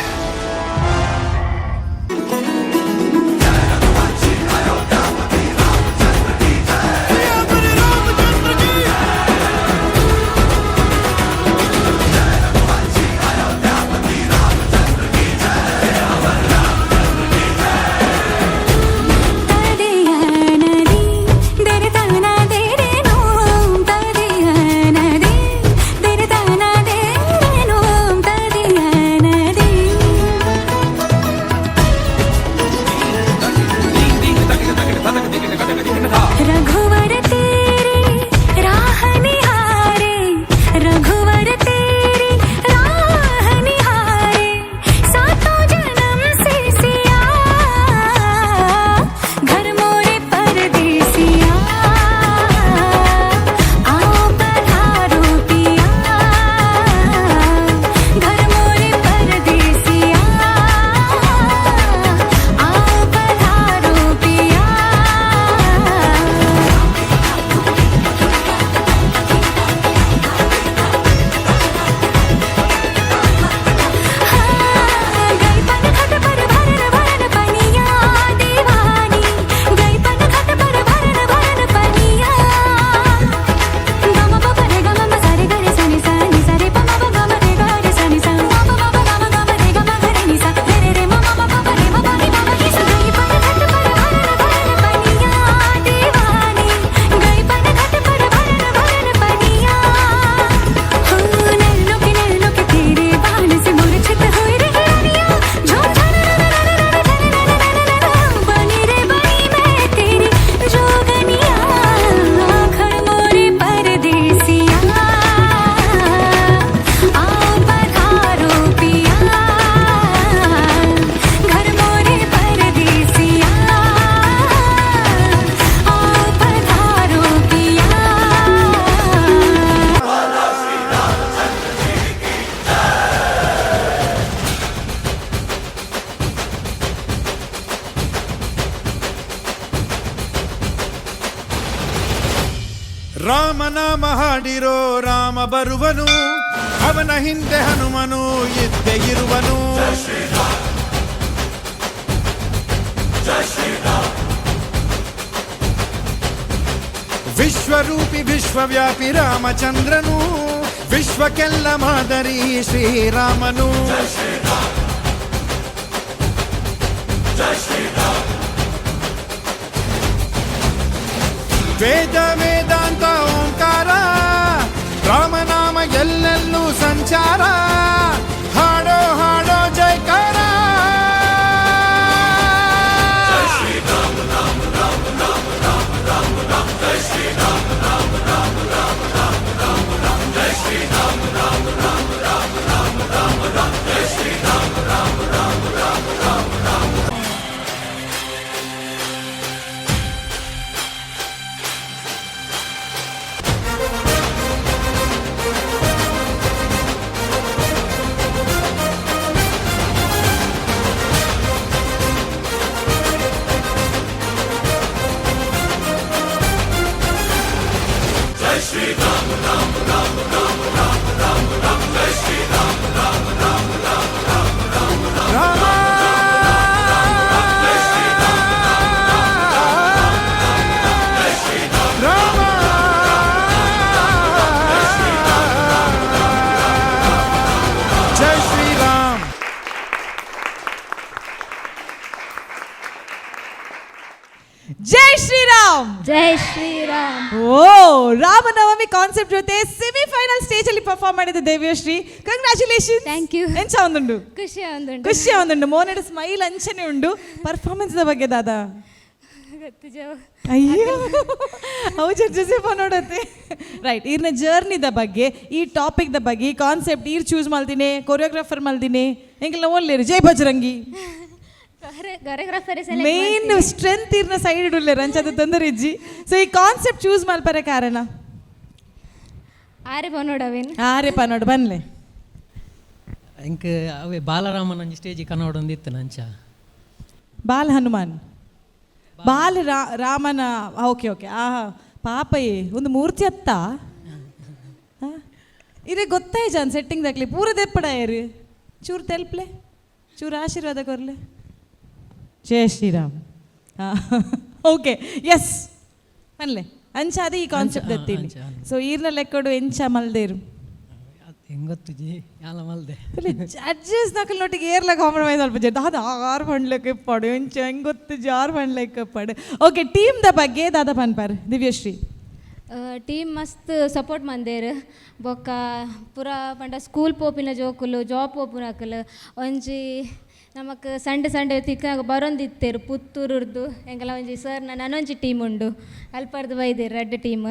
रघुवर तेरे राह निहारे, रघुवर तेरे राह निहारे, सातों जन्म से सिया, घर मोरे परदेसिया, आओ पधारो पिया, घर मोरे परदेसिया, आओ पधारो पिया। गई पन घट पर भरन भरन पनिया दीवानी, गई पन घट पर भरन भरन पनिया, गम प प रे गम म सा रे ग रे सा नि सा नि सा रे प म प ग म रे ग रे सा नि सा म प म प ग म ग म रे ग म ग रे नि सा रे रे रे म म म प प रे म प नि म म नि सा। गई पन घट पर भरन भरन पनिया दीवानी, गई पन घट पर भरन भरन पनिया, हो नैनों के नैनों के तेरे बाण से मूर्छित हुई रे रानिया, झूम बनी रे बनी मैं तेरी जोगनिया, घर मोरे परदेसिया, आओ पधारो पिया, घर मोरे परदेसिया, आओ पधारो पिया। ರಾಮನಾಮ ಹಾಡಿರೋ ರಾಮ ಬರುವನು, ಅವನ ಹಿಂದೆ ಹನುಮನು ಇದ್ದೇ ಇರುವನು. ವಿಶ್ವರೂಪಿ ವಿಶ್ವವ್ಯಾಪಿ ರಾಮಚಂದ್ರನು, ವಿಶ್ವಕ್ಕೆಲ್ಲ ಮಾದರಿ ಶ್ರೀರಾಮನು. ವೇದ ವೇದಾಂತ ಓಂಕಾರ, ರಾಮನಾಮ ಎಲ್ಲೆಲ್ಲೂ ಸಂಚಾರ, ಹಾಡೋ ಹಾಡೋ ಜೈಕಾರ. ಜೈ ಶ್ರೀರಾಮ್. ಜೈ ಶ್ರೀರಾಮ್. ಜೈ ಶ್ರೀರಾಮ್. ಓ, ರಾಮನವಮಿ ಕಾನ್ಸೆಪ್ಟ್ ಜೊತೆ ಸೆಮಿಫೈನಲ್ ಸ್ಟೇಜ್ ಅಲ್ಲಿ ಪರ್ಫಾರ್ಮ್ ಮಾಡಿದ ದೇವ್ಯಶ್ರೀ, ಕಂಗ್ರಾಚುಲೇಷನ್. Thank you. ಎಂಚ ಒಂದುಂಡು? ಖುಷಿ ಒಂದುಂಡು. ಖುಷಿ ಒಂದುಂಡು. ಮೋನೆಡ್ ಸ್ಮೈಲ್ ಅಂಚನೆ ಉಂಡು. ಪರ್ಫಾರ್ಮೆನ್ಸ್ ಬಗ್ಗೆ ದಾದಾ? ಗೊತ್ತಿಜಾವ. ಅಯ್ಯೋ, ಅವು ಜಡ್ಜಸ್ ನೋಡತ್ತೆ. ರೈಟ್, ಈರ್ನ ಜರ್ನಿದ ಬಗ್ಗೆ, ಈ ಟಾಪಿಕ್ದ ಬಗ್ಗೆ, ಈ ಕಾನ್ಸೆಪ್ಟ್ ಈರ್ ಚೂಸ್ ಮಲ್ದಿನಿ, ಕೊರಿಯೋಗ್ರಾಫರ್ ಮಲ್ದಿನಿ, ಎಂಕಲ್ನ ಓನ್ಲೇರು ಜೈ ಬಜರಂಗಿ. ಕೊರಿಯೋಗ್ರಾಫರ್. ಮೇನ್ ಸ್ಟ್ರೆಂತ್ ಇರ್ನ ಸೈಡ್ ಉಲ್ಲೇರು, ಅಂಚದ ತೊಂದರೆ ಇಜ್ಜಿ. ಸೊ ಈ ಕಾನ್ಸೆಪ್ಟ್ ಚೂಸ್ ಮಲ್ಪರೆ ಕಾರಣ? ಆರೆ ಪನೋಡವೇನು. ಆರೆ ಪನೋಡು, ಬನ್ಲೆ. ಎಂಕ್ ಅವೇ ಬಾಲರಾಮನ ಒಂಜಿ ಸ್ಟೇಜ್ ಕನ್ನಡ ಅಂಚ. ಬಾಲ್ ಹನುಮಾನ್, ಬಾಲ ರಾಮನ. ಓಕೆ ಓಕೆ, ಆ ಪಾಪಯೇ ಒಂದು ಮೂರ್ತಿ ಅತ್ತ ಇದೇ ಗೊತ್ತಾಯ್ ಜಾನ್ ಸೆಟ್ಟಿಂಗ್ ದಾಕ್ಲಿ ಪೂರ ದೆಪ್ಪಡಾಯರು. ಚೂರು ತೆಲ್ಪ್ಲೆ, ಚೂರು ಆಶೀರ್ವಾದ ಕೊರ್ಲೆ. ಜಯ ಶ್ರೀರಾಮ್. ಓಕೆ, ಎಸ್, ಪನ್ಲೆ. ಅಂಚಾದ ಈ ಕಾನ್ಸೆಪ್ಟ್ ದತ್ತೀನಿ. ಸೊ ಈರ್ನ ಲೆಕ್ಕಡು ಎಂಚ ಮಲ್ದೇರು? ಹೆಂಗೊತ್ತುಜಿ, ಯಾಲ ಮಲ್ದೆ. ಜಡ್ಜಸ್ ನಕಲ್ ನೊಟ್ಟಿಗೆ ಏರ್ಲ ಕಾಂಪ್ರಮೈಸ್ ಅಲ್ಪ ಜಡ್ ದಾದ ಆರು ಪಂಡ್ಲೆಕ್ಕ ಇಪ್ಪಾಡು, ಎಂಚ ಹೆಂಗ್ ಗೊತ್ತು ಜಾರ್ ಪಂಡ್ಲೆಕ್ಕ ಇಪ್ಪಾಡು. ಓಕೆ, ಟೀಮ್ the ಬಗ್ಗೆ ದಾದ ಪನ್ಪಾರ್ ದಿವ್ಯಶ್ರೀ? ಟೀಮ್ ಮಸ್ತ್ ಸಪೋರ್ಟ್ ಮಂದೇರು. ಬೊಕ್ಕ ಪೂರ ಪಂಡ ಸ್ಕೂಲ್ ಪೋಪಿನ ಜೋಕುಲು, ಜಾಬ್ ಪೋಪಿನಕುಲು, ಒಂಜಿ ನಮಕ್ ಸಂಡೆ ಸಂಡೆ ತಿಕ್ಕಾಗ ಬರೊಂದಿತ್ತೇರು. ಪುತ್ತೂರುರ್ದು ಎಂಕಲ ಒಂಜಿ ಸರ್ ನನೊಂಜಿ ಟೀಮ್ ಉಂಡು, ಅಲ್ಪರ್ದು ಬೈದೇರು ರಡ್ಡ್ ಟೀಮ್.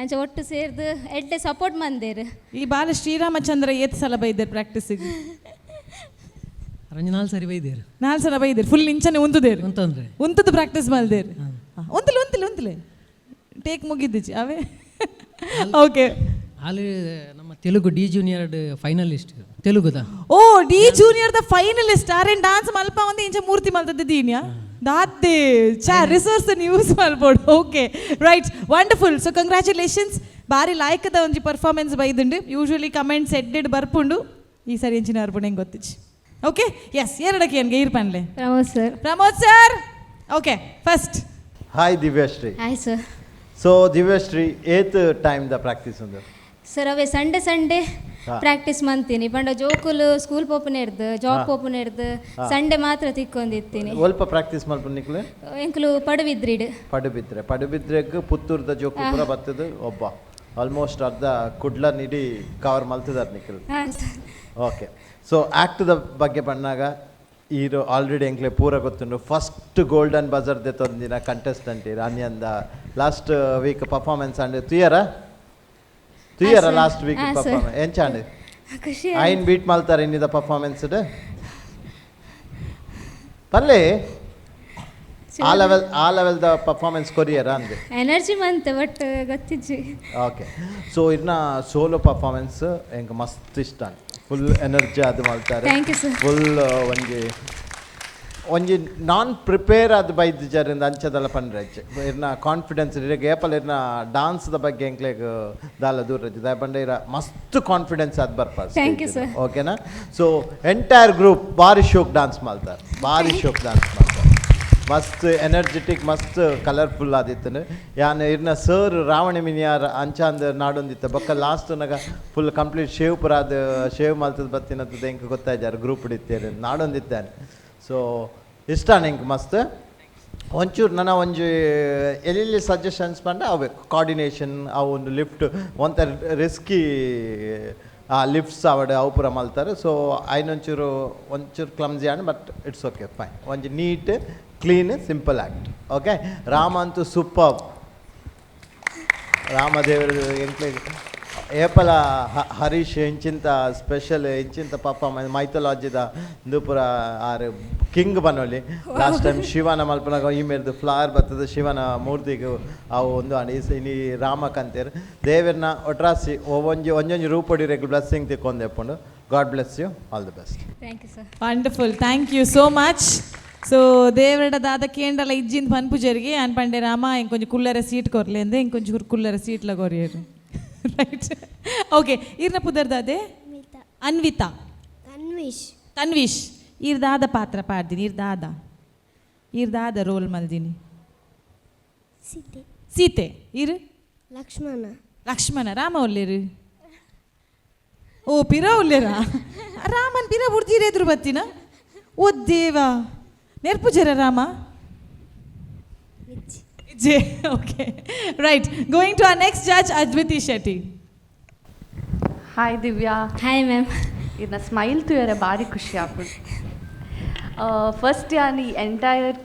ಅಂಚ ಒಟ್ಟು ಸೇರ್ದು ಎಡ್ಡೆ ಸಪೋರ್ಟ್ ಮಂದೇರು. ಈ ಬಾಲ ಶ್ರೀರಾಮಚಂದ್ರ ಏತ್ ಸಲ ಬೈದೇರು ಪ್ರಾಕ್ಟೀಸಿಗೆ? ರಂಜು ನಾಲ್ ಸರಿ ಬೈದೇರು. ನಾಲ್ ಸಲ ಬೈದೇರು. ಫುಲ್ ಇಂಚನೆ ಉಂತುದೇರು? ಉಂತಂದ್ರೆ. ಉಂತದ್ದು ಪ್ರಾಕ್ಟೀಸ್ ಮಲ್ದೇರು. ಉಂತಲೆ ಉಂತಲೆ ಉಂತಲೆ ಟೇಕ್ ಮುಗಿದ್ದಿಚ್ಚಿ ಅವೇ. ಓಕೆ. ಅಲ್ಲಿ ನಮ್ಮ ತೆಲುಗು ಡಿ ಜೂನಿಯರ್ ಫೈನಲಿಸ್ಟ್ ತೆಲುಗುದ. Oh, D junior the finalist. ಆರೇನ್ ಡಾನ್ಸ್ ಮಲ್ಪ ಒಂದು ಇಂಚ ಮೂರ್ತಿ ಮಲ್ತದ್ದು ದೀನ್ಯಾ ದಾದೆ ಚಾ ರಿಸೋರ್ಸ್ ಯೂಸ್ ಮಲ್ಬೋಡು. Okay, right, wonderful. So congratulations. ಬಾರಿ ಲಾಯ್ಕದ ಒಂಜಿ ಪರ್ಫಾರ್ಮೆನ್ಸ್ ಬೈದುಂಡು. ಯೂಶುವಲಿ ಕಮೆಂಟ್ಸ್ ಎಡ್ಡೆಡ್ ಬರ್ಪುಂಡು, ಈ ಸರಿ ಎಂಚಿನ ಬರ್ಪುಂಡು ಹೆಂಗೆ ಗೊತ್ತಿಚ್ಚಿ. ಓಕೆ, ಎಸ್, ಎರಡಕ್ಕೆ ಏನ್ಗೆ ಈರ್ ಪನ್ಲೆ. Pramod sir. Pramod sir, okay, first. Hi Divyashree. Hi sir. So Divyashree, ಏತ್ ಟೈಮ್ the practice ಉಂದು? ಸರ್, ಅವೇ ಸಂಡೆ ಸಂಡೆ ಪ್ರಾಕ್ಟೀಸ್ ಮಂತೀನಿ. ಪಂಡ ಜೋಕುಲು ಸ್ಕೂಲ್ ಪೋಪುನ ಇರ್ದು, ಜಾಬ್ ಪೋಪುನ ಇರ್ದು, ಸಂಡೆ ಮಾತ್ರ ತಿಕ್ಕೊಂದಿತ್ತೀನಿ. ಒಲ್ಪ ಪ್ರಾಕ್ಟೀಸ್ ಮಲ್ಪುನ ನಿಕ್ಲೆ? ಎಂಕುಲು ಪಡುಬಿದ್ರಿಡ್. ಪಡುಬಿದ್ರೆ, ಪಡುಬಿದ್ರೆಗ್ ಪುತ್ತೂರ್ದ ಜೋಕು ಪೂರ ಬತ್ತದು. ಒಬ್ಬ ಆಲ್ಮೋಸ್ಟ್ ಅರ್ಧ ಕುಡ್ಲ ನಿಡಿ ಕವರ್ ಮಲ್ತದಾರ್ ನಿಕ್ಲು. Sir. Okay, so act the ಬಗ್ಗೆ ಪಣ್ಣಾಗ ಈರು ಆಲ್ರೆಡಿ ಎಂಕ್ಲೆ ಪೂರ ಗೊತ್ತುಂಡು. ಫಸ್ಟ್ ಗೋಲ್ಡನ್ ಬಜರ್ ದೆತ್ತೊಂದಿನ ಕಂಟೆಸ್ಟೆಂಟ್ ಇರು ಅನ್ಯಂದ. ಲಾಸ್ಟ್ ವೀಕ್ ಪರ್ಫಾರ್ಮೆನ್ಸ್ ಅಂಡ್ ತುಯರ ತುಯರ? Sir. Last week sir. Performance ಎಂಚಾಂಡ್? ಖುಷಿ. ಐನ್ ಬೀಟ್ ಮಲ್ತಾರೆ ಇನ್ನಿದ ಪರ್ಫಾರ್ಮೆನ್ಸ್ ಪಲ್ಲೆ. ಆ ಲೆವೆಲ್ the performance ಕೊರಿಯರ ಅಂದೆ. ಎನರ್ಜಿ ಬಂತು, ಬಟ್ ಗೊತ್ತಿಜ್ಜಿ. ಓಕೆ, ಸೊ ಇರ್ನ ಸೋಲೋ ಪರ್ಫಾರ್ಮೆನ್ಸ್ ಎಂಕ್ ಮಸ್ತ್ ಇಷ್ಟ. ಫುಲ್ ಎನರ್ಜಿ ಅದು ಮಲ್ತಾರೆ. Thank you, sir. Full ಒಂಜಿ ಒಂಜಿ ನಾನ್ ಪ್ರಿಪೇರ್ ಅದು ಬೈದಿಜರಿಂದ ಅಂಚದಲ್ಲ ಪನ್ರೆ. ಇರ್ನ ಕಾನ್ಫಿಡೆನ್ಸ್ ಇರಗೆ ಏಪಲ್ ಇರ್ನ ಡಾನ್ಸ್ದ ಬಗ್ಗೆ ಎಂಕ್ಲೆಗ್ ದಾಲ ದೂರ ದಾಯ ಪಂಡ ಇರ ಮಸ್ತ್ ಕಾನ್ಫಿಡೆನ್ಸ್ ಅದು ಬರ್ಪ. Thank you, sir. ಓಕೆನಾ? ಸೊ ಎಂಟೈರ್ ಗ್ರೂಪ್ ಭಾರಿ ಶೋಕ್ ಡಾನ್ಸ್ ಮಾಡ್ತಾರೆ, ಭಾರಿ ಶೋಕ್ ಡಾನ್ಸ್ ಮಾಡ್ತಾರೆ. ಮಸ್ತ್ ಎನರ್ಜೆಟಿಕ್, ಮಸ್ತ್ ಕಲರ್ಫುಲ್ ಆದಿತ್ತು. ಯಾನ್ ಇರ್ನ ಸರ್ ರಾವಣ ಮಿನಿಯಾರ್ ಅಂಚಾಂದ್ ನಾಡೊಂದಿತ್ತು. ಬೊಕ್ಕ ಲಾಸ್ಟ್ ನಗ ಫುಲ್ ಕಂಪ್ಲೀಟ್ ಶೇವ್ ಪುರ ಅದು ಶೇವ್ ಮಲ್ತದ ಬತ್ತಿನದ್ದು ಎಂಕ್ ಗೊತ್ತಾಯ್ತಾರೆ ಗ್ರೂಪ್ ಇತ್ತೇರು ನಾಡೊಂದಿತ್ತಾನೆ. ಸೊ ಇಷ್ಟ ಎಂಕ್ ಮಸ್ತ್. ಒಂಚೂರು ನನ್ನ ಒಂಜಿ ಎಲ್ಲೆಲ್ಲಿ ಸಜೆಷನ್ಸ್ ಪಂಡ ಅವೆ ಕೋಆರ್ಡಿನೇಷನ್, ಅವು ಒಂದು ಲಿಫ್ಟ್ ಒಂಥರ ರಿಸ್ಕಿ ಆ ಲಿಫ್ಟ್ಸ್ ಆವಡ್ ಅವು ಪೂರ ಮಲ್ತಾರೆ. ಸೊ ಐನೊಂಚೂರು ಒಂಚೂರು clumsy and, but it's okay, fine. ಒಂಜಿ neat, clean, simple act. Okay. Rama ಅಂತೂ ಸೂಪರ್. ರಾಮದೇವರು ಎಂಕ್ಲೆ ಏಪಲ ಹರೀಶ್ ಇಂಚಿಂತ ಸ್ಪೆಷಲ್ ಇಂಚಿಂತ ಪರ್ಫಾರ್ಮೆನ್ಸ್ ಮೈಥಾಲಜಿದ ಇಂದು ಪೂರ ಆರ್ ಕಿಂಗ್ ಬನ್ನೊಲಿ. ಲಾಸ್ಟ್ ಟೈಮ್ ಶಿವನ ಮಲ್ಪನಾಗ ಈ ಮೇರ್ದು ಫ್ಲವರ್ ಬರ್ತದೆ ಶಿವನ ಮೂರ್ತಿಗೆ ಅವು ಒಂದು ಅಂಡ್ ಇನಿ ರಾಮ ಕಂತೇರು. ದೇವರ್ನ ಒಟ್ರಾಸಿ ಒಂಜಿ ಒಂಜೊಂಜಿ ರೂಪೊಡಿರೆಗ್ blessing ತಿಕ್ಕೊಂದೆಪ್ಪುಂಡು. God bless you, all the best. Thank you, sir. Wonderful, thank you so much. So ದೇವರಡ ದಾದ ಕೇಂದ್ರಲ ಇಜ್ಜಿಂದ ಪನ್ಪುಜರಿಗೆ ಅನ್ ಪಂಡೆ ರಾಮ ಇಂಕೊಂಚ ಕುಲ್ಲರ ಸೀಟ್ ಕೊರ್ಲೆ ಅಂದೆ, ಇಂಕೊಂಚ ಕುಲ್ಲರ ಸೀಟ್ಲ ಕೊರಿಯರು. Right, okay. ಈರ್ನ ಪುದರ್ ದಾದೆ? ಅನ್ವಿತಾ. ತನ್ವಿಶ್. ತನ್ವಿಶ್, ಈರ್ ದಾದ ಪಾತ್ರ ಪಾಡ್ದಿನಿ? ಈರ್ ದಾದ, ಈರ್ ದಾದ ರೋಲ್ ಮಲ್ದಿನಿ? ಸೀತೆ. ಸೀತೆ. ಈರು? ಲಕ್ಷ್ಮಣ. ಲಕ್ಷ್ಮಣ. ರಾಮ ಒಲ್ಲೇರು? ಓ, ಪಿರ ಒಲ್ಲೇರಾ? ರಾಮನ್ ಪಿರ ಬುಡ್ದಿರ ಎದುರು ಬತ್ತಿನ. ಓ ದೇವಾ, ನೆರ್ಪುಜರ Rama? J. Okay, right, going to our next judge, Adviti Shetty. Hi Divya. Hi ma'am. ಇನ್ನ ಸ್ಮೈಲ್ ತೂಯರೆ ಭಾರಿ ಖುಷಿ ಆಪುಂಡು. First ಯಾನ್ ಈ ಎಂಟೈರ್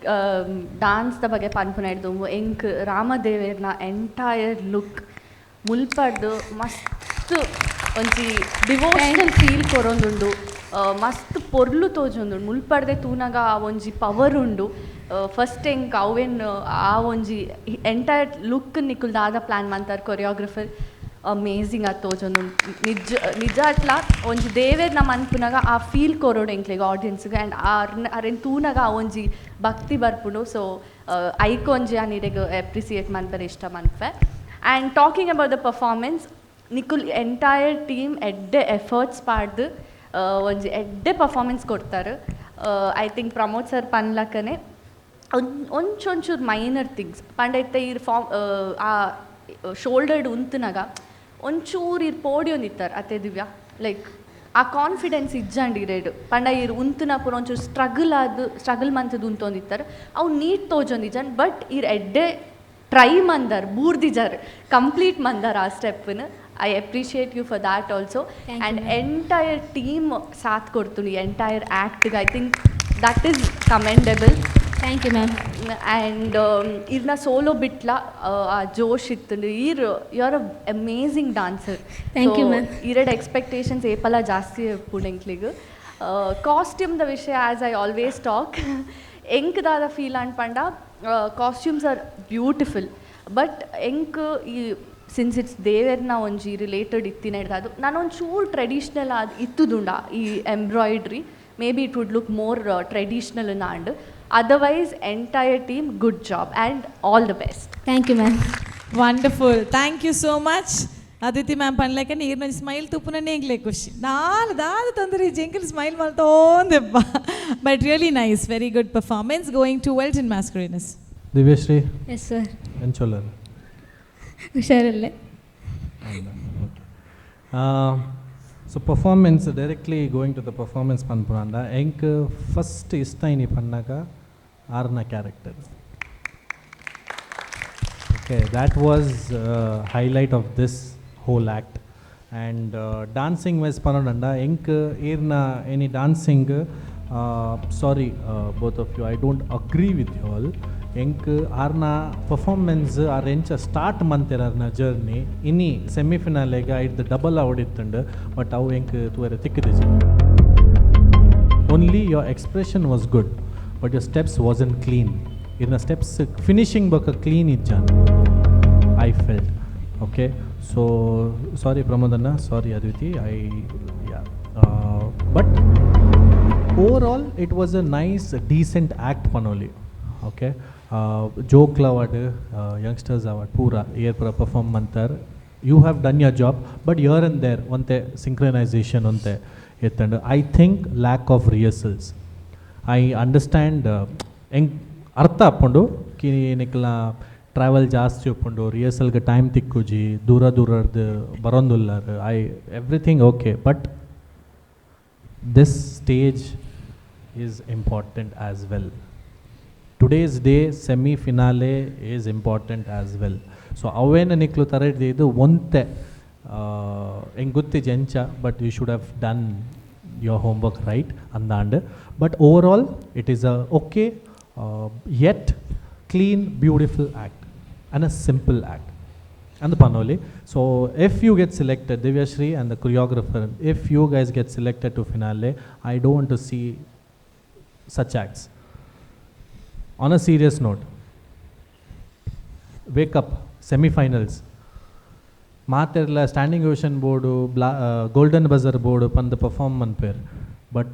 ಡಾನ್ಸ್ದ ಬಗ್ಗೆ ಪನ್ಪುನ ಹಿಡ್ದು ಎಂಕ್ ರಾಮದೇವೆರ್ನ ಎಂಟೈರ್ ಲುಕ್ ಮುಲ್ಪಡ್ದು ಮಸ್ತ್ ಒಂಜಿ ಡಿವೋಷನಲ್ ಫೀಲ್ ಕೊರೊಂದುಂಡು, ಮಸ್ತ್ ಪೊರ್ಲು ತೋಜೊಂದುಂಡು. ಮುಲ್ಪಡ್ದೆ ತೂನಗ ಆ ಒಂಜಿ ಪವರ್ ಉಂಡು. ಫಸ್ಟ್ ಎಂಕ್ ಅವೇನ್ ಆ ಒಂಜಿ ಎಂಟೈರ್ ಲುಕ್ ನಿಕುಲ್ ದಾದ ಪ್ಲ್ಯಾನ್ ಮಂತಾರ್ ಕೊರಿಯೋಗ್ರಫರ್ ಅಮೇಝಿಂಗ್ ಆದ್ ತೋಜೊಂದುಂಡು. ನಿಜ ನಿಜ ಅಟ್ಲ ಒಂಜಿ ದೇವೆರ್ನ ಮನ್ಪುನಗ ಆ ಫೀಲ್ ಕೊರೊಡು ಎಂಕ್ಲೆಗ್ ಆಡಿಯನ್ಸ್ಗ್, ಆ್ಯಂಡ್ ಆರ್ನ ಅರೆನ್ ತೂನಗ ಆ ಒಂಜಿ ಭಕ್ತಿ ಬರ್ಪುಂಡು. ಸೊ ಐಕೊಂಜಿ ಯಾನ್ ಇರೆಗ್ ಅಪ್ರಿಸಿಯೇಟ್ ಮನ್ಪರೆ ಇಷ್ಟ ಮನ್ಪೆ. And talking about the performance, ನಿಕುಲ್ entire team ಎಡ್ಡೆ ಎಫರ್ಟ್ಸ್ ಪಾಡ್ದು ಒಂಜಿ ಎಡ್ಡೆ ಪರ್ಫಾರ್ಮೆನ್ಸ್ ಕೊಡ್ತಾರೆ. I think Pramod sir ಪನ್ಲಕ್ಕನೆ ಒಂಚೊಂಚೂರು minor things ಪಂಡ ಇತ್ತೆ ಈರ್ ಫಾರ್ಮ್ ಆ ಶೋಲ್ಡರ್ಡ್ ಉಂತುನಗ ಒಂಚೂರು ಈರ್ ಪೋಡಿಯೊಂದಿತ್ತಾರೆ ಅತ್ತೆ ದಿವ್ಯಾ, ಲೈಕ್ ಆ ಕಾನ್ಫಿಡೆನ್ಸ್ ಇಜ್ಜಂಡ್ ಇರೇಡು. ಪಂಡ ಈರ್ ಉಂತುನ ಪೂರ ಒಂಚೂರು ಸ್ಟ್ರಗಲ್ ಆದ್ ಸ್ಟ್ರಗಲ್ ಮಂತದ್ ಉಂತೊಂದಿತ್ತಾರೆ, ಅವು ನೀಟ್ ತೋಜೊಂದಿಜ್ಜಂಡ್. ಬಟ್ ಈರ್ ಎಡ್ಡೆ ಟ್ರೈ ಮಂದರ್, ಬೂರ್ದಿಜಾರ್, ಕಂಪ್ಲೀಟ್ ಮಂದರ್ ಆ ಸ್ಟೆಪ್ನ. I appreciate you for that also. Thank you, and ma'am. Entire team ಸಾಥ್ ಕೊಡ್ತೀನಿ entire ಆ್ಯಕ್ಟ್ಗೆ. I think that is commendable. Thank you ma'am. And ಇರ್ನ ಸೋಲೋ ಬಿಟ್ಲ ಆ ಜೋಶ್ ಇತ್ತು. ಈರ್ you are a amazing dancer. Thank you, ma'am. ಇರೆಡ್ expectations ಏಪಲ ಜಾಸ್ತಿ ಇಪ್ಪುಂಡು ಎಂಕ್ಲಿಗ್. ಕಾಸ್ಟ್ಯೂಮ್ದ ವಿಷಯ as I always talk, ಎಂಕ್ ದಾದ ಫೀಲ್ ಆಂಡ್ ಪಂಡ costumes are beautiful, but ಎಂಕ್ ಈ ಸಿನ್ಸ್ it's ದೇವೆರ್ನ ಒಂಜಿ ರಿಲೇಟೆಡ್ ಇತ್ತಿನ ಹಿಡ್ದು ನಾನು ಒಂಚೂರು ಟ್ರೆಡಿಷ್ನಲ್ ಆದ್ ಇತ್ತುದುಂಡ ಈ embroidery, maybe it would look more traditional and. Otherwise entire team good job and all the best. Thank you ma'am. Wonderful, thank you so much Aditi ma'am. ಪನ್ಲೆಕ ನೀರ್ನ smile ತುಪ್ಪುನೇ ಎಂಕ್ಲೆ ಖುಷಿ. ನಾಲ್ ದಾದ ತೊಂದರೆ ಎಂಕಲ್ smile ಮಲ್ತೋಂದೆಪ್ಪ. But really nice, very good performance. Going to Welton Mascarenhas. Divyashree. Yes sir. ಎಂಚೊಲ್ಲರ್? ಹುಷಾರಲ್ಲೇ. So performance, directly going to the performance ಪನ್ಪುನಾಂಡ ಎಂಕ್ first ಇಷ್ಟ ಇನಿ ಪನ್ನಾಗ ಆರ್ನ character. Okay, that was highlight of this whole act. And dancing wise ಪನ್ನೋಡಂಡ ಎಂಕ್ ಈರ್ನ any dancing, sorry both of you, I don't agree with you all. ಎಂಕ್ ಆರ್ನ performance R ಎಂಚ start ಮಂತೆರ್ ಆರ್ನ ಜರ್ನಿ ಇನಿ ಸೆಮಿಫಿನಾಲೆಗ್ ಐಡ್ದು ಡಬಲ್ ಅವಡಿತ್ತುಂಡು, ಬಟ್ ಅವು ಎಂಕ್ ತೂವರೆ ತಿಕ್ಕಿದಿಜಿ. Only your expression was good, but your steps wasn't clean. ಇರ್ನ steps finishing ಬೊಕ ಕ್ಲೀನ್ ಇಜ್ಜಾನ್ I felt. Okay, so sorry ಪ್ರಮೋದನ್ನ, sorry Aditi, I yeah but overall it was a nice decent act ಪನೋಲಿ. Okay, joke award, youngsters award ಪೂರ air ಪೂರ perform ಮಂತಾರ್. You have done your job, but here and there ಒಂತೆ synchronisation ಒಂತೆ ಎತ್ತಂಡು. I think lack of rehearsals. I understand ಎಂಕ್ ಅರ್ಥ ಆಪುಂಡು ಕಿ ನಿಕ್ಲ travel ಜಾಸ್ತಿ ಉಪ್ಪುಂಡು, ರಿಹರ್ಸಲ್ಗೆ ಟೈಮ್ ತಿಕ್ಕುಜಿ, ದೂರ ದೂರರ್ದು ಬರೋಂದುಲ್ಲಾರ್, I everything okay, but this stage is important as well. Today's day semi finale is important as well. So ಅವೇನ ನಿಕ್ಲು ತರಡ್ದು ಇದು ಒಂತೆ ಎಂಗ್ ಗೊತ್ತಿಜಿ ಎಂಚ, but you should have done your homework right ಅಂದಾಂಡ್. But overall it is a okay yet clean beautiful act and a simple act and the Panoli. So if you get selected, Divyashree and the choreographer, if you guys get selected to finale, I don't want to see such acts. On a serious note, wake up, semi-finals. Maaterla standing ovation board, golden buzzer board, pan the perform manper. But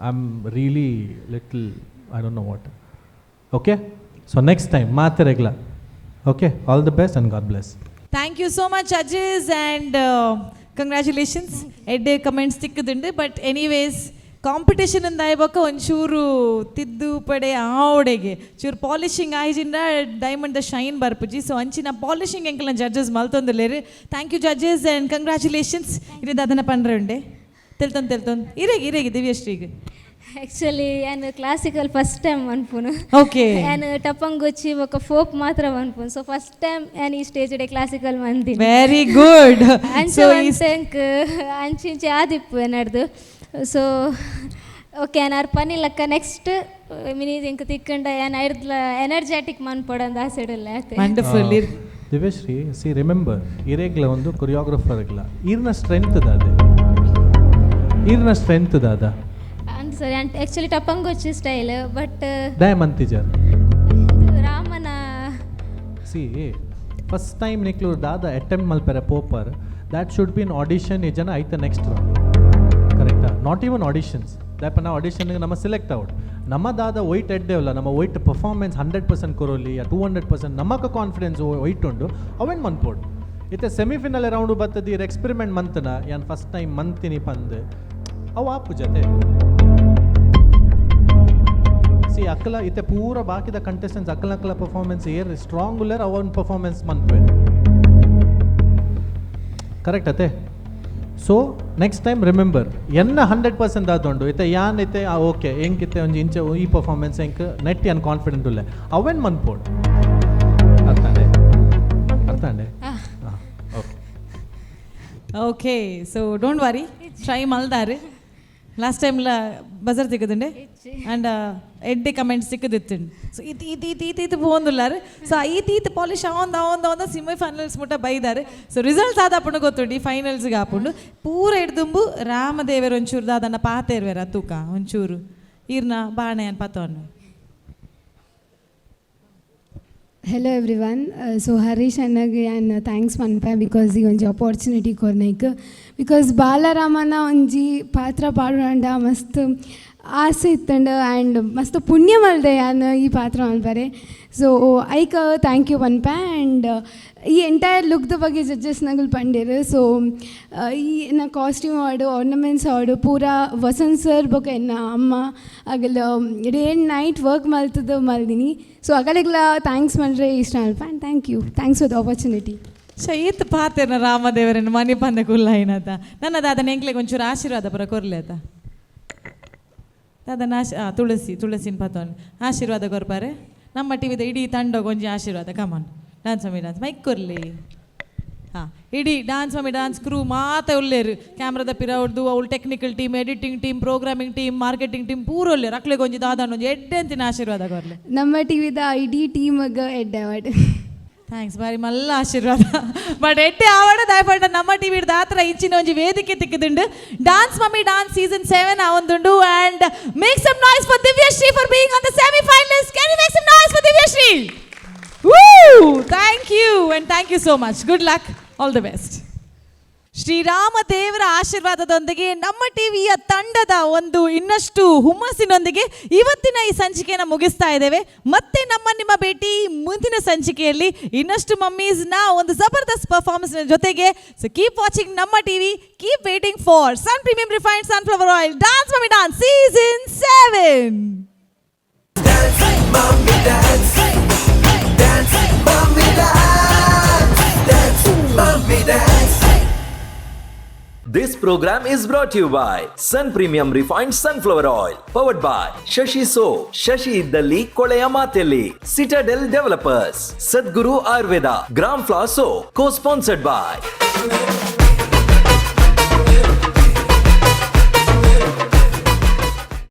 I'm really little, I don't know what. Okay? So next time, maateregla. Okay, all the best and God bless. Thank you so much, judges, and congratulations. ಎಡ್ಡೆ comments ತಿಕ್ಕದುಂಡು. But anyways competition ಅಂದಾಯಬೊಕ್ಕ ಒಂಚೂರು ತಿದ್ದು ಪಡೆ ಆವಡೆಗೆ ಚೂರು polishing ಆಯ್ಜಿಂದ diamond the shine ಬರ್ಪುಜಿ. So ಅಂಚಿನ polishing ಎಂಕಲ್ನ judges ಮಲ್ತೊಂದುಲ್ಲೇರು. Thank you judges and congratulations. ಇರೆ ದಾದನ ಪಂಡ್ರೆ ಉಂಡೆ ತೆಲ್ತೊಂದು ತೆಲ್ತೊಂದು ಇರೆಗೆ ಇರೆಗೆ ದಿವ್ಯಶ್ರೀಗೆ. Actually ಯಾನ್ classical first time ಮನ್ಪುನು. Okay. ಯಾನ್ ಟಪಂಗೊಚ್ಚಿ ಬೊಕ್ಕ ಫೋಕ್ ಮಾತ್ರ ಮನ್ಪುನು. So first time ಯಾನ್ ಈ ಸ್ಟೇಜ್ ಕ್ಲಾಸಿಕಲ್ ಮಂದಿನಿ. Very good. ಅಂಚ ಸೊ ಒಂತೆ ಎಂಕ್ ಅಂಚಿಂಚಿ ಆದಿಪ್ಪು ಎನ್ನಡ್ದು. ಸೊ Okay ಯಾನ್ ಪನಿ ಲಕ್ಕ ನೆಕ್ಸ್ಟ್ ಮಿನಿ ಎಂಕ್ ತಿಕ್ಕಂಡ ಯಾನ್ ಐರ್ದ್ಲ ಎನರ್ಜೆಟಿಕ್ ಮನ್ಪೊಡಂದ್ ಆಸೆ ಉಲ್ಲೆ ಆತೆ. Wonderful. Divyashree, C remember, ಇರೇಗ್ಲ ಒಂದು ಕೊರಿಯೋಗ್ರಫರ್ಗ್ಲ ಈರ್ನ ಸ್ಟ್ರೆಂತ್ ದಾದೆ, ಈರ್ನ ಸ್ಟ್ರೆಂತ್ ದಾದ? ಅಂದ್ ಸರ್, ಯಾನ್ ಆಕ್ಚುಲಿ ಟಪಂಗೋಚಿ ಸ್ಟೈಲ್ ಬಟ್ ದಾಯ ಮಂತಿಜರ್ ರಾಮನ. C, first time ನಿಕ್ಲು ದಾದ ಅಟೆಂಪ್ಟ್ ಮಲ್ಪೆರೆ ಪೋಪರ್, that should be in audition ಇಜನ ಐತ ನೆಕ್ಸ್ಟ್ ರೌಂಡ್, ಕರೆಕ್ಟಾ? Not even auditions. ದಾಯಪನ ಆಡಿಷನ್ಗೆ ನಮ್ಮ ಸೆಲೆಕ್ಟ್ ಔಟ್ ನಮ್ಮ ದಾದ ವೈಟ್ ಎಡ್ಡೆ ಅಲ್ಲ, ನಮ್ಮ ವೈಟ್ ಪರ್ಫಾರ್ಮೆನ್ಸ್ 100% ಕೊರೋಲಿ, 200% ನಮಕ ಕಾನ್ಫಿಡೆನ್ಸ್ ವೈಟ್ ಉಂಡು ಅವೇನು ಮನ್ಪೋಡು. ಇತ್ತೆ ಸೆಮಿಫಿನಲ್ ರೌಂಡ್ ಬರ್ತದೆ, ಇರ್ ಎಕ್ಸ್ಪೆರಿಮೆಂಟ್ ಮಂತನ ಯಾನ್ ಫಸ್ಟ್ ಟೈಮ್ ಮಂತಿನಿ ಪಂದ್ ಅವು ಆಪು ಜೊತೆ. ಸಿ, ಅಕ್ಕಲ ಇತ್ತೆ ಪೂರ ಬಾಕಿದ ಕಂಟೆಸ್ಟೆಂಟ್ಸ್ ಅಕ್ಕಲ ಅಕ್ಕಲ ಪರ್ಫಾರ್ಮೆನ್ಸ್ ಏರ್ ಸ್ಟ್ರಾಂಗ್ ಉಲ್ಲೇರ್ ಅವನ್ ಪರ್ಫಾರ್ಮೆನ್ಸ್ ಮನ್ಪೆ, ಕರೆಕ್ಟ್ ಅತ್ತೆ? So next time remember, ಎನ್ನ 100% ಆದೊಂಡು ಇತ್ತೆ ಯಾನ್ ಇತ್ತೆ ಓಕೆ ಎಂಕಿತ್ತೆ ಒಂಜಿ ಇಂಚ ಈ ಪರ್ಫಾರ್ಮೆನ್ಸ್ ಎಂಕ್ ನೆಟ್ ಯಾನ್ ಕಾನ್ಫಿಡೆಂಟ್ ಉಲ್ಲೆ ಅವೇನ್ ಮನ್ಪೋಡು. ಅರ್ಥಾಂಡೆ? ಅರ್ಥಾಂಡೆ? Okay. Okay, so don't worry, try ಮಲ್ದಾರು. Last ಟೈಮ್ಲ buzzer ತಿಕ್ಕದುಂಡೆ and ಎಡ್ಡೆ ಕಮೆಂಟ್ಸ್ ಸಿಕ್ಕದಿತ್ತು. ಸೊ ಇತ್ತು ಇತ್ತು ಇತ್ತು ಇತ್ತು ಇತ್ತು ಪೋಂದುಲ್ಲಾರು. ಸೊ ಈತ್ ಈತ್ ಪಾಲಿಶ್ ಆವಂದ ಆವಂದ ಆವಂದ ಸೆಮಿ ಫೈನಲ್ಸ್ ಮುಟ್ಟ ಬೈದಾರೆ. ಸೊ ರಿಸಲ್ಟ್ಸ್ ಆದಾಪುಂಡು ಗೊತ್ತುಂಡು, ಈ ಫೈನಲ್ಸ್ಗೆ ಆಪುಂಡು. ಪೂರ ಹಿಡ್ದುಂಬು ರಾಮದೇವರು ಒಂಚೂರು ದಾದನ್ನ ಪಾತೇರ್ವೇರ ತೂಕ ಒಂಚೂರು ಈರ್ನ ಬಾಣೆಯನ್ ಪತೋನ್. Hello everyone. So Harish ಅಣ್ಣಗೆ ಯಾನ್ thanks ಪನ್ಪೆ, because ಈ ಒಂಜಿ ಅಪಾರ್ಚುನಿಟಿ ಕೊರ್ನೈಕ್. Because ಬಾಲರಾಮನ ಒಂಜಿ ಪಾತ್ರ ಪಾಡುಂಡ ಮಸ್ತ್ ಆಸೆ ಇತ್ತಂಡು ಆ್ಯಂಡ್ ಮಸ್ತ್ ಪುಣ್ಯ ಮಲ್ದೆ ಯಾನ್ ಈ ಪಾತ್ರ ಮಲ್ಪರೆ. ಸೊ ಐಕ್ thank you ಪನ್ಪೆ. ಆ್ಯಂಡ್ ಈ ಎಂಟೈರ್ ಲುಕ್ದ ಬಗ್ಗೆ ಜಡ್ಜಸ್ ನಗಲು ಪಂಡೇರು. ಸೊ ಈ ಎನ್ನ ಕಾಸ್ಟ್ಯೂಮ್ ಆಡು, ಆರ್ನಮೆಂಟ್ಸ್ ಆಡು, ಪೂರ ವಸಂತ್ ಸರ್ ಬೊಕ ಎನ್ನ ಅಮ್ಮ ಅಗಲ day and night work ಮಲ್ತದ ಮಲ್ದಿನಿ. ಸೊ ಅಗಲಿಗ್ಲ thanks ಮಲ್ರೆ ಇಷ್ಟ ಅಲ್ಪ. And thank you, thanks for the opportunity. ಶೈತ್ ಪಾತೆರ್ನ ರಾಮದೇವರನ್ನು ಮನಿ ಪಂದ ಕುಲ್ಲಾಯಿನತ ನನ್ನ ದಾದ ಎಂಕ್ಲೆಗ್ ಒಂಚೂರು ಆಶೀರ್ವಾದ ಪುರ ಕೊರ್ಲೆ ಆತ ದಾದನ ಆಶ್ ತುಳಸಿ ತುಳಸಿನ ಪತೋನ್ ಆಶೀರ್ವಾದ ಕೊರ್ಪಾರೆ. ನಮ್ಮ ಟಿವಿದ ಇಡೀ ತಂಡಗ್ ಒಂಜಿ ಆಶೀರ್ವಾದ. Come on dance mummy dance, mic ಕೊರ್ಲಿ. ಹಾಂ, ಇಡೀ dance mummy dance crew ಮಾತ ಉಲ್ಲೇರು. ಕ್ಯಾಮ್ರಾದ ಪಿರವ್ದು ಅವಳು technical team, editing team, programming team, marketing team ಪೂರ ಉಲ್ಲೇರು. ಅಕ್ಲೆಗ್ ಒಂಜಿ ದಾದಾನ ಒಂಜಿ ಎಡ್ಡೆ ಅಂತಿನ ಆಶೀರ್ವಾದ ಕೊರ್ಲೆ. ನಮ್ಮ ಟಿವಿದ ಇಡೀ ಟೀಮ್ಗೆ ಎಡ್ಡೆ ಅವಾರ್ಡ್. Thanks, ಬಾರಿ ಮಲ್ಲ ಆಶೀರ್ವಾದ. ಬಟ್ ಎಡ್ಡೆ ಆವಡ ದಯಪಂಡ ನಮ್ಮ ಟಿವಿ ದಾತ್ರ ಇಂಚಿನ ಒಂಜಿ ವೇದಿಕೆ ತಿಕ್ಕದುಂಡು. Dance mummy dance season 7 ಆವೊಂದುಂಡು. And make some noise for Divyashree for being on the semi finalist. Can you make some noise for Divyashree? Woo! Thank you and thank you so much. Good luck. All the best. Shriram ದೇವರ ಆಶೀರ್ವಾದದೊಂದಿಗೆ ನಮ್ಮ ಟಿವಿಯ ತಂಡದ ಒಂದು ಇನ್ನಷ್ಟು ಹುಮ್ಮಸ್ಸಿನೊಂದಿಗೆ ಇವತ್ತಿನ ಈ ಸಂಚಿಕೆಯನ್ನು ಮುಗಿಸ್ತಾ ಇದ್ದೇವೆ. ಮತ್ತೆ ನಮ್ಮ ನಿಮ್ಮ ಭೇಟಿ ಮುಂದಿನ ಸಂಚಿಕೆಯಲ್ಲಿ ಇನ್ನಷ್ಟು ಮಮ್ಮೀಸ್ನ ಒಂದು ಜಬರ್ದಸ್ತ್ ಪರ್ಫಾರ್ಮೆನ್ಸ್ ಜೊತೆಗೆ. So keep watching ನಮ್ಮ TV, keep waiting for Sun Premium refined sunflower oil dance mummy dance season 7. Mommy dance, dance, mommy dance, dance, mommy dance. This program is brought to you by Sun Premium Refined Sunflower Oil, powered by Shashi Soap, Shashi ಇದ್ದಲ್ಲಿ ಕೊಳೆಯ ಮಾತೆಲ್ಲಿ, Citadel developers, Sadguru Ayurveda, gram flour soap, co-sponsored by